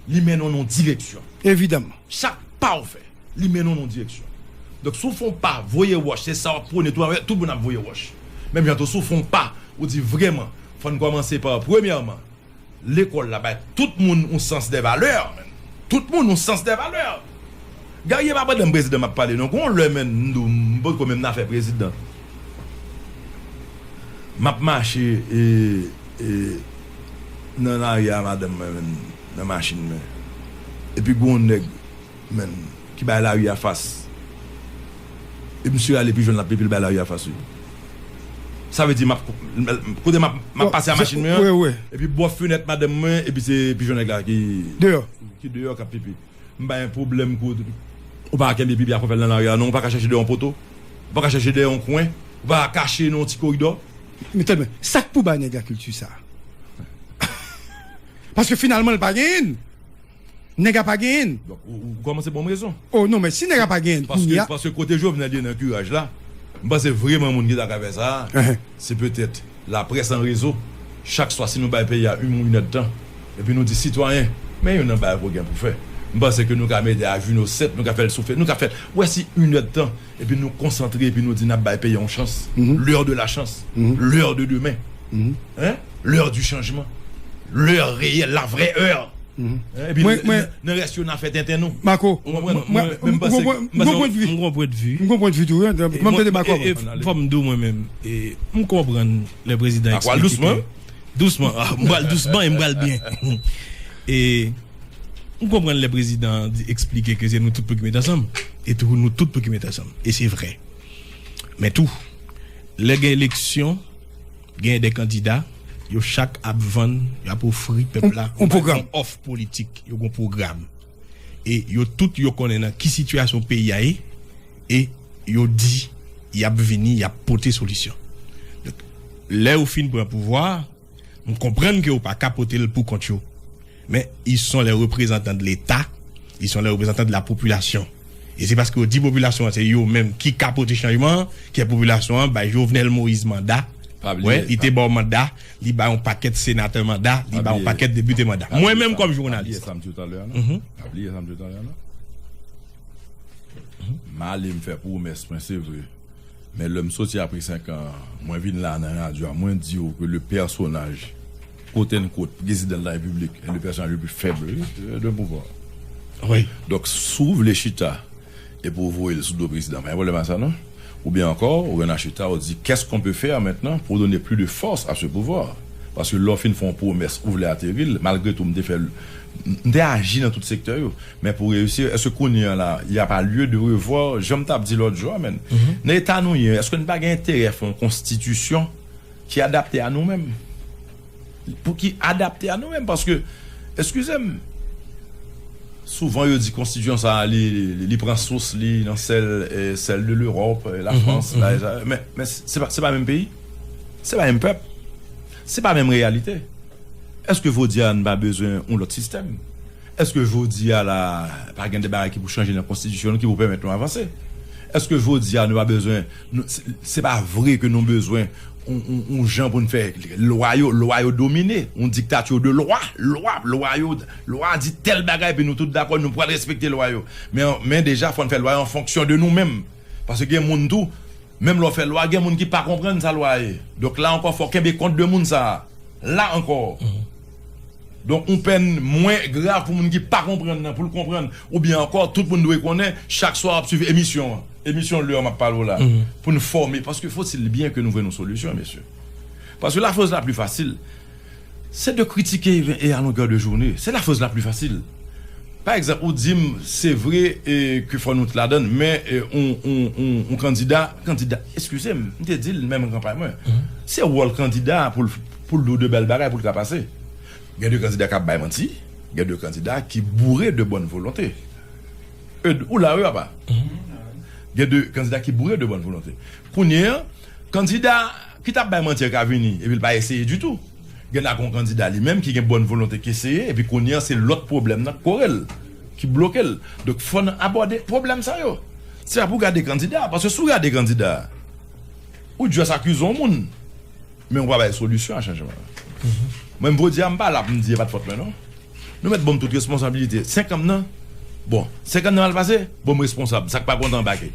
li mennen w nan yon direksyon. Evidaman. Chak pa w fè, li mennen w nan yon direksyon. Donk, si w fè yon pa, voye wòch, se sa w ap pwone tou, tout moun ap voye wòch. Menm jan tou, si w fè yon pa, ou di vrèman, fò n kòmanse pa, premyèman, lekòl la bay tout moun yon sans de valè, menn. Tout moun yon sans de valè. Gary, e pa pandan m prezidan m ap pale, non. Gon lè, menn, m di w, m potko menm nan afè prezidan. M ap mache, e, e, nan lari a madanm mwen, menn, nan machin mwen. Epi gon nèg, menn, ki bay lari a fas. E misye ale pi jwenn l ap epi l bay lari a fas, wi. Sa vle di, m ap, kote m ap, m ap pase a machin mwen an, epi bò fenèt madanm mwen, epi se pi jwenn nèg la ki deyò, ki deyò k ap pipi. M pa gen pwoblèm kote ou pa kenbe pipi a fè l nan lari a, non, ou pa ka chèche dèyè yon poto, ou pa ka chèche dèyè yon kwen, ou pa ka kache nan yon ti koridò. Men tande, sa k pou bay nèg la kilti sa? Paske finalman, l pa genyen l. Nèg la pa genyen l. Donk, ou, ou kòmanse ban m rezon. Oh non, men si nèg la pa genyen l kounye a. Paske, paske kote Jovenel ye nan kiraj la, m panse vrèman moun ki ta ka fè sa a, se petèt laprès an rezo. Chak swa, si nou bay peyi a yon, yon èdtan, epi nou di sitwayen, men youn nan bagay pou gen pou fè. M panse ke nou ka mete a Juno sèt, nou ka fè l soufle, nou ka fè l, ou wè si yon èdtan, epi nou konsantre, epi nou di n ap bay peyi a yon chans. L'heure de la chance. L'heure de demain. Hein? L'heure du changement. L'heure réelle, la vraie heure. Hein? Epi mwen, mwen, nan rès yo, n a fè tenten nou. Marco, ou konprann? Mwen, mwen, mwen, m panse, m panse, m gon pwennvi. M gon pwennvi tou, wi. M ap tande Marco. E, e, fò m di w mwen menm, e, m konprann lè prezidan eksplike ke, dousman, ah, m pral dousman e m pral byen. E, m konprann lè prezidan di, eksplike ke se nou tout pou ki met ansanm. E tou, nou tout pou ki met ansanm. E se vrè. Men tou, lè gen eleksyon, gen de kandida, yo chak ap vann, y ap ofri pèp la yon pwogram, yon òf politik, yo gen pwogram. E yo tout, yo konnen nan ki sitiyasyon peyi a ye, e yo di, y ap vini, y ap pote solisyon. Donk, lè yo fin pran pouvwa a, m konprann ke yo pa ka pote l pou kont yo. Men, ils sont les représentants de l'État, ils sont les représentants de la population. E se paske yo di popilasyon an se yo menm ki ka pote chanjman an, ke popilasyon an bay Jovenel Moïse manda. Wè, li te ba w manda, li bay yon pakèt senatè manda, li bay yon pakèt depite manda. Mwen menm kòm jounalis. Pa bliye sa m di w talè a, non. Pa bliye sa m di w talè a, non. M ale, m fè pwomès mwen, se vre. Men lè m soti apre senk an, mwen vin la nan radyo a, mwen di w ke le personnage, quote unquote, président de la République, est le personnage le plus faible, wi, de pouvoir. Wi. Donk, si w vle chita e pou w voye l sou do prezidan, pa gen pwoblèm a sa, non. Ou bien encore, ou Renan Chita, ou di, qu'est-ce qu'on peut faire maintenant pour donner plus de force à ce pouvoir? Paske lè w fin fè yon pwomès, ou vle ateri l, malgre tou, m te fè l, m te aji nan tout sektè yo. Men pou reyisi, èske kounye a la, y a pa lye de revwa, jan m t ap di lòt jou a, menn? Nan eta nou ye, èske n pa gen enterè fè yon konstitisyon ki adapte a nou menm? Pou ki adapte a nou menm, paske, eskize m, souvan yo di konstitisyon sa a, li, li, li pran sous li nan sèl, eh, sèl de l'Europe, eh, la Frans, la, sa, men, men se pa, se pa menm peyi, se pa menm pèp, se pa menm reyalite. Èske jodi a n pa bezwen yon lòt sistèm? Èske jodi a la, pa gen de bagay ki pou chanje nan konstitisyon nou ki pou pèmèt nou avanse? Èske jodi a nou pa bezwen, nou, se, se pa vre ke nou bezwen yon, yon, yon jan pou n fè lwa yo, lwa yo domine, yon diktati de lwa, lwa, lwa yo, lwa di tèl bagay, epi nou tout dakò, nou pral respekte lwa yo. Men, men deja, fò n fè lwa yo an fonksyon de nou menm. Paske gen moun tou, menm lè w fè lwa, gen moun ki pa konprann sa lwa ye. Donk la ankò, fò w kenbe kont de moun sa a. La ankò. Donk, yon pèn mwen grav pou moun ki pa konprann nan, pou l konprann. Oubyen ankò, tout moun dwe konnen, chak swa w ap swiv emisyon an. Emisyon lè m ap pale w la. Pou n fòme. Paske faut-il bien que nou jwenn yon solisyon, mesye. Paske la chose la plus facile, c'est de critiquer et à longueur de journée. C'est la chose la plus facile. Pa egzanp, ou di m, se vre, e, ke fò nou t ladann, men, e, on, on, on, on kandida, kandida, eskize m, m te di l menm kanpay mwen. Se wòl kandida pou l, pou l di w de bèl bagay pou l ka pase. Gen de kandida k ap bay manti, gen de kandida ki boure de bòn volonte. E, ou la, wi, papa? Gen de kandida ki boure de bòn volonte. Kounye a, kandida ki t ap bay manti a ka vini, epi l pa eseye ditou. Gen la gon kandida li menm ki gen bòn volonte ki eseye, epi kounye a se lòt pwoblèm nan k kore l, ki bloke l. Donk fò n abòde pwoblèm sa yo. Se pa pou gade kandida, paske si w gade kandida, ou just akize yon moun, men ou pa bay solisyon a chanjman an. Mwen, m jodi a, m pa la pou m di e pa t fòt mwen, non. Nou mèt ban m tout responsabilite. Senk an m nan, bon, senk an m nan mal pase, bon, m responsab. Sa k pa kontan anbake.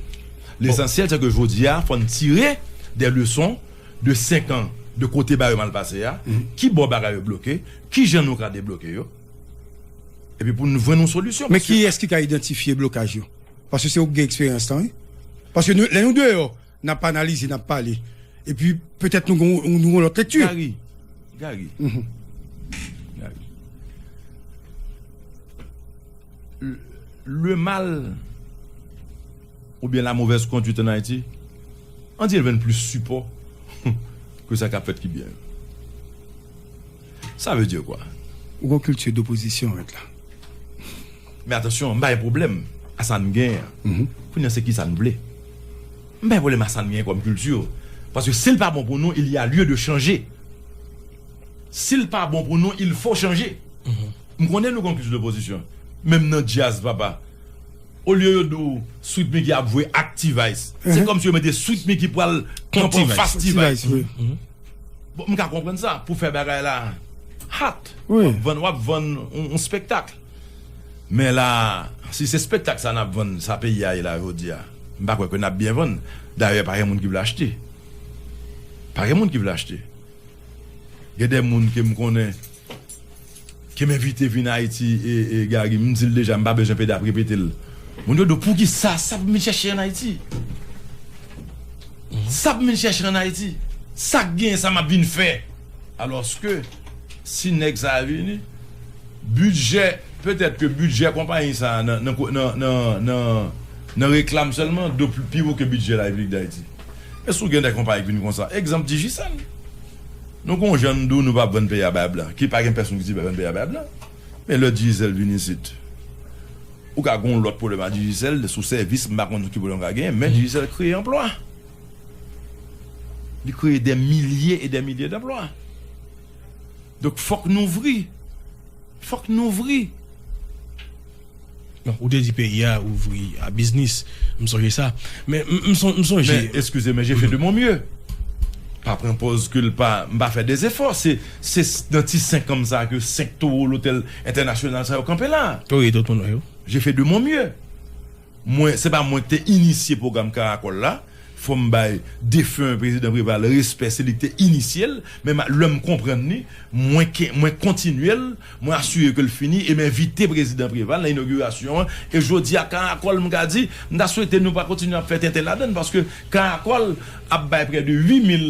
Lesansyèl, se ke jodi a, fò n tire des leçons de senk an de kote bagay yo mal pase a, ki bò bagay yo bloke, ki jan nou ka debloke yo, epi pou nou jwenn yon solisyon. Men kiyès ki ka idantifye blokaj yo? Paske se ou ki gen eksperyans lan, wi. Paske nou, lè nou deyò, n ap analize, n ap pale. Epi, petèt nou gon, nou gon lòt lekti. Gary, Gary, Gary. Le, le mal oubyen la mauvaise conduite en Haïti, on dirait l jwenn plis sipò ke sa k ap fèt ki byen yo. Sa vle di kwa? Ou gon kilti dopozisyon antre la. Men atansyon, m pa gen pwoblèm a sa n genyen an. Kounye a se kisa n vle. M pa gen pwoblèm a sa n genyen kòm kilti. Paske si l pa bon pou nou, il y a lieu de changer. Si l pa bon pou nou, il faut changer. M konnen nou gon kilti dopozisyon. Menm nan djaz, papa. Olye yo di w Sweet Micky ap jwe ak T-Vice, se kòmsi yo mete Sweet Micky pral kanpe anfas T-Vice. Bon, m ka konprann sa, pou fè bagay la hot. W ap vann, w ap vann yon, yon spektak. Men la, si se spektak sa n ap vann, sa peyi a ye la jodi a, m pa kwè ke n ap byen vann. Dayè, pa gen moun ki vle achte. Pa gen moun ki vle achte. Gen de moun ke m konnen, ke m envite vin Ayiti, e, e Gary, m di l deja, m pa bezwen pede ap repete l. Moun yo di w, poukisa, sa pou m vin chèche ann Ayiti? Sa pou m vin chèche ann Ayiti? Sa k genyen, sa m ap vin fè? Alòske, si nèg sa a vini, bidjè, petèt ke bidjè konpayi sa a nan, nan, nan, nan, nan, nan reklam sèlman, dwe pli, pi wo ke bidjè Larepiblik d Ayiti. Men si w gen de konpayi k vin konsa, egzanp, Digicel. Nou gon jan n di w nou p ap vann peyi a bay blan, ki pa gen pèsonn ki di pa vann peyi a bay blan. Men lè Digicel vin isit, ou ka gon lòt pwoblèm a Digicel, sou sèvis, m pa konn ki pwoblèm ou ka genyen, men Digicel kreye anplwa. Li kreye des milliers et des milliers d'emplois. Donk, fòk n ouvri. Fòk n ouvri. Non, ou te di peyi a ouvri a biznis. M sonje sa. Men m, m son-, m sonje. Men, eskize, men je fais de mon mieux. Pa pran pòz ke l pa, m pa fè de zefò. Se, se s-, nan ti senk an sa ke senk towo lotèl entènasyonal sa yo kanpe la. Wi, tout moun wè yo. Je fais de mon mieux. Mwen, se pa mwen ki te inisye pwogram Karakòl la. Fò m bay defen prezidan Preval respè, se li ki te inisye l, men ma- lè m konprann li, mwen ke- mwen kontinye l, mwen asire ke l fini, e m envite prezidan Preval nan inogirasyon an. E jodi a, Karakòl, m ka di, m ta swete nou pa kontinye ap fè tenten ladann, paske Karakòl ap bay prè de uit mil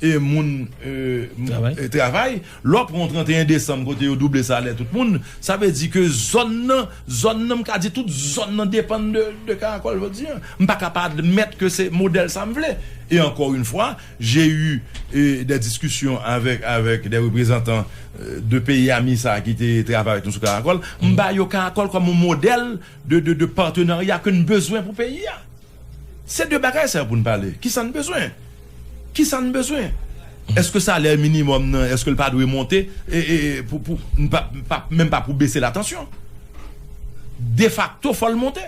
e moun e, m- Travay. e, travay. Lè w pran yon trannteyen desanm kote yo double salè tout moun, sa vle di ke zòn nan, zòn nan, m ka di tout zòn nan depann de, de Karakòl jodi a. M pa ka pa admèt ke se modèl sa m vle. E encore une fois, j'ai eu e, des discussions avec, avec des représentants e, de peyi ami sa ki te travay avèk nou sou Karakòl. M ba yo Karakòl kòm yon modèl de, de, de patenarya ke n bezwen pou peyi a. Se de bagay sa pou n pale. Kisa n bezwen? Kisa n bezwen? Èske salè minimòm nan, èske l pa dwe monte e, e, e, pou, pou, n pa, pa, menm pa pou bese latansyon? Defakto, fò l monte.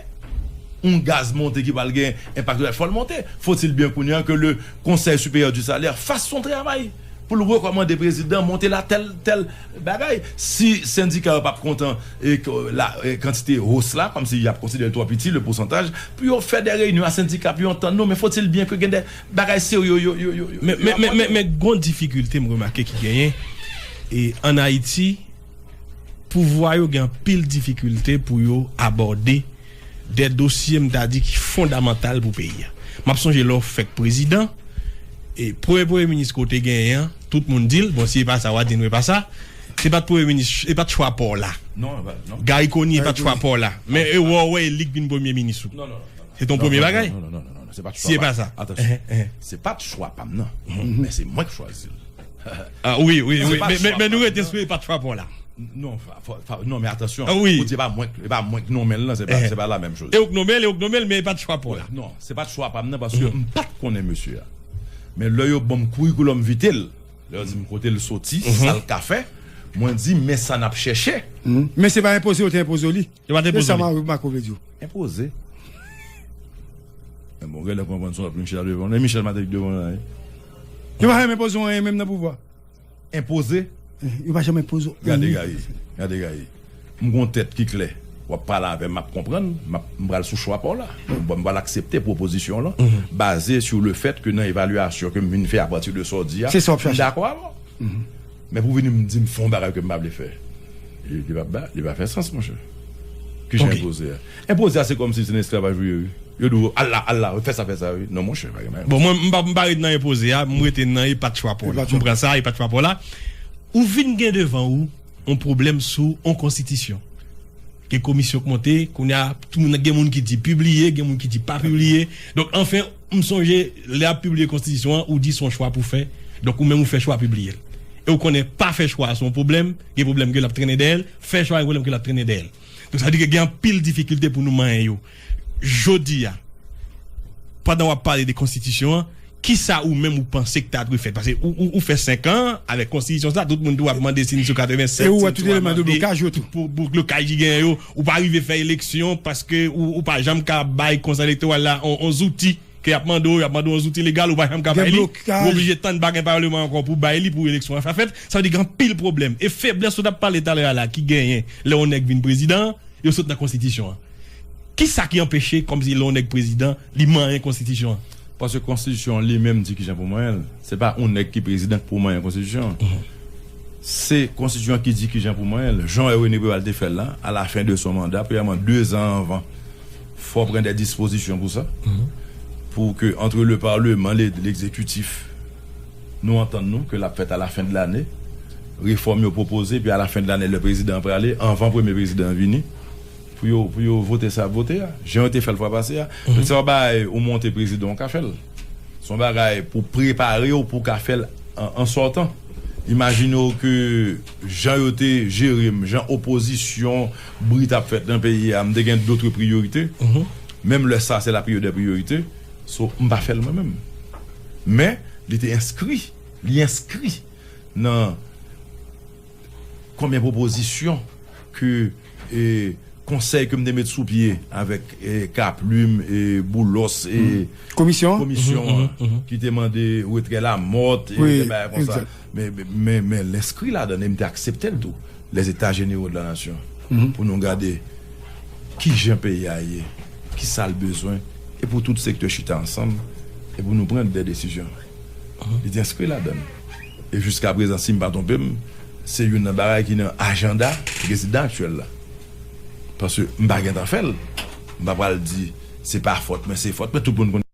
Yon gaz monte ki pral gen enpak, fò l monte. Faut-il bien kounye a ke le Conseil supérieur du salaire fasse son travail pou l rekòmande prezidan monte la tèl, tèl bagay. Si sendika yo p ap kontan e ke la e kantite hausse la, kòmsi y ap konsidere l twò piti, le pousantaj, pou yo fè de reyinyon a sendika pou yo antann nou, men faut-il bien ke gen de bagay serye yo, yo, yo, yo, Men, yo men, men, men, abòde. men gon difikilte m remake ki genyen. E ann Ayiti, pouvwa yo gen anpil difikilte pou yo abòde de dosye, m ta di, ki fondamantal pou peyi a. M ap sonje lè w fèk prezidan, e premye premye minis ke w te genyen an, tout moun di l, bon, si e pa sa, w a di nou e pa sa. Se pa t premye minis, e pa t chwa pa w la. Non, e pa, non. Garry Conille e pa t chwa pa w la. Men e wè w wè e li k vin premye minis ou. Non, non, non, non. Se ton premye bagay. Non, non, non, non, non, non, se pa t chwa pa m. Si e pa sa. Atansyon. Ehn, ehn. Se pa t chwa pa m, non. Men se mwen k chwazi l. Ah, wi, wi, wi. Men, men, men nou rete sou e pa t chwa pa w la. Non, fa- fa- fa- non, men atansyon. Ah, wi. Ou di e pa mwen, e pa mwen k nonmen l, non, se pa, se pa la menm choz. E ou k nonmen l, e ou k nonmen l, men e pa t chwa pa w la. Non, se pa t chwa pa m, non, paske m pa t konnen mesye a. Men lè yo ban m curriculum vitae l, lè yo di m kote l soti, sa l ka fè, mwen di, men sa n ap chèche. Men se pa enpoze yo te enpoze w li. Yo pa te enpoze w li. Se sa Marco vle di w. Enpoze. Men bon, genlè konprann se yon lòt Michel devan. E Michel Martelly devan la, wi. Yo pa janm enpoze w anyen menm nan pouvwa. Enpoze. Yo pa janm enpoze w anyen. Gade Gaye. Gade Gaye. M gon tèt ki klè. W ap pale avè m, m ap konprann, m ap- m pral sou chwa pa w la. M pral aksepte pwopozisyon w lan, baze sou le fèt ke nan evalyasyon ke m vin fè apati de sa w di a, m dakò avè w. Men pou vini m di m fè yon bagay ke m pa vle fè, li, li pa, li pa fè sans, monchè. Kijan enpoze a? Enpoze a, se kòmsi se nan esklavaj ou ye, wi. Yo di w, al la, al la, fè sa, fè sa, wi. Non, monchè, pa gen bagay. Bon, mwen, m pa, m pa ret nan enpoze a, m rete nan e pa t chwa pa w la. M pran sa, e pa t chwa pa w la. Ou vin gen devan ou yon pwoblèm sou yon konstitisyon. Gen komisyon k monte, kounye a, tout moun, gen moun ki di pibliye, gen moun ki di pa pibliye. Donk, anfen, m sonje, lè y ap pibliye konstitisyon an, ou di se yon chwa pou fè. Donk, ou menm ou fè chwa pibliye l. E ou konnen pa fè chwa a se yon pwoblèm, gen pwoblèm ke l ap trennen dèyè l, fè chwa a gen pwoblèm ke l ap trennen dèyè l. Donk, sa vle di ke gen anpil difikilte pou nou manyen yo. Jodi a, pandan w ap pale de konstitisyon an, kisa ou menm ou panse k ta dwe fèt? Paske ou, ou, ou fè senk an avèk konstitisyon sa, tout moun tou ap mande si n sou katrevennsèt, si n sou amande, pou, pou blokaj ki genyen yo, ou pa rive fè eleksyon paske ou, ou pa janm ka bay Konsèy Elektoral la on, on zouti ke y ap mande w, y ap mande w on zouti legal, ou pa janm ka bay li, ou oblije tann pa gen palman ankò pou bay li pou eleksyon an fè fèt. Sa vle di gen anpil pwoblèm. E feblès ou t ap pale talè a la ki genyen lè yon nèg vin prezidan, yo sot nan konstitisyon an. Kisa ki anpeche, kòmsi lè yon nèg prezidan, li manyen konstitisyon an? Paske konstitisyon an li menm di kijan pou manyen l. Se pa yon nèg ki prezidan ki pou manyen konstitisyon an. Se konstitisyon an ki di kijan pou manyen l. Jan René Préval te fè l la, à la fin de son mandat, premyèman, de zan anvan, fò pran de dispozisyon pou sa. Pou ke, entre le parlement, le, l'exécutif, nou antann nou ke l ap fèt à la fin de l'année. Refòm yo pwopoze, epi à la fin de l'année, lè prezidan an prale, anvan premye prezidan an vini, pou yo, pou yo vote sa y ap vote a. Jan yo te fè l fwa pase a. Se yon bagay ou monte prezidan, ou ka fè l. Se yon bagay pou prepare w pou w ka fè l an, an sòtan. Imajine w ke jan yo te jere m, jan opozisyon bri t ap fèt nan peyi a, m te gen dòt priyorite. Menm lè sa se la priyorite dè priyorite, so, m pa fè l mwen menm. Men, li te enskri, li enskri nan konbyen pwopozisyon ke, e, konsèy ke m te met sou pye avèk, e, Kaplim, e, Boulos, e, komisyon an, ki te mande retrè Lamòt, e, de bagay konsa. Men, men, men, men l enskri ladan l, e m te aksepte l tou, les États généraux de la nation, pou nou gade kijan peyi a ye, kisa l bezwen, e pou tout sektè chita ansanm, e pou nou pran de desizyon. Li te enskri ladan l. E jiska prezan, si m pa twonpe m, se youn nan bagay ki nan ajanda prezidan aktyèl la. Paske m pa gentan fè l. M pa pral di se pa fòt mwen, se fòt mwen. Tout moun konn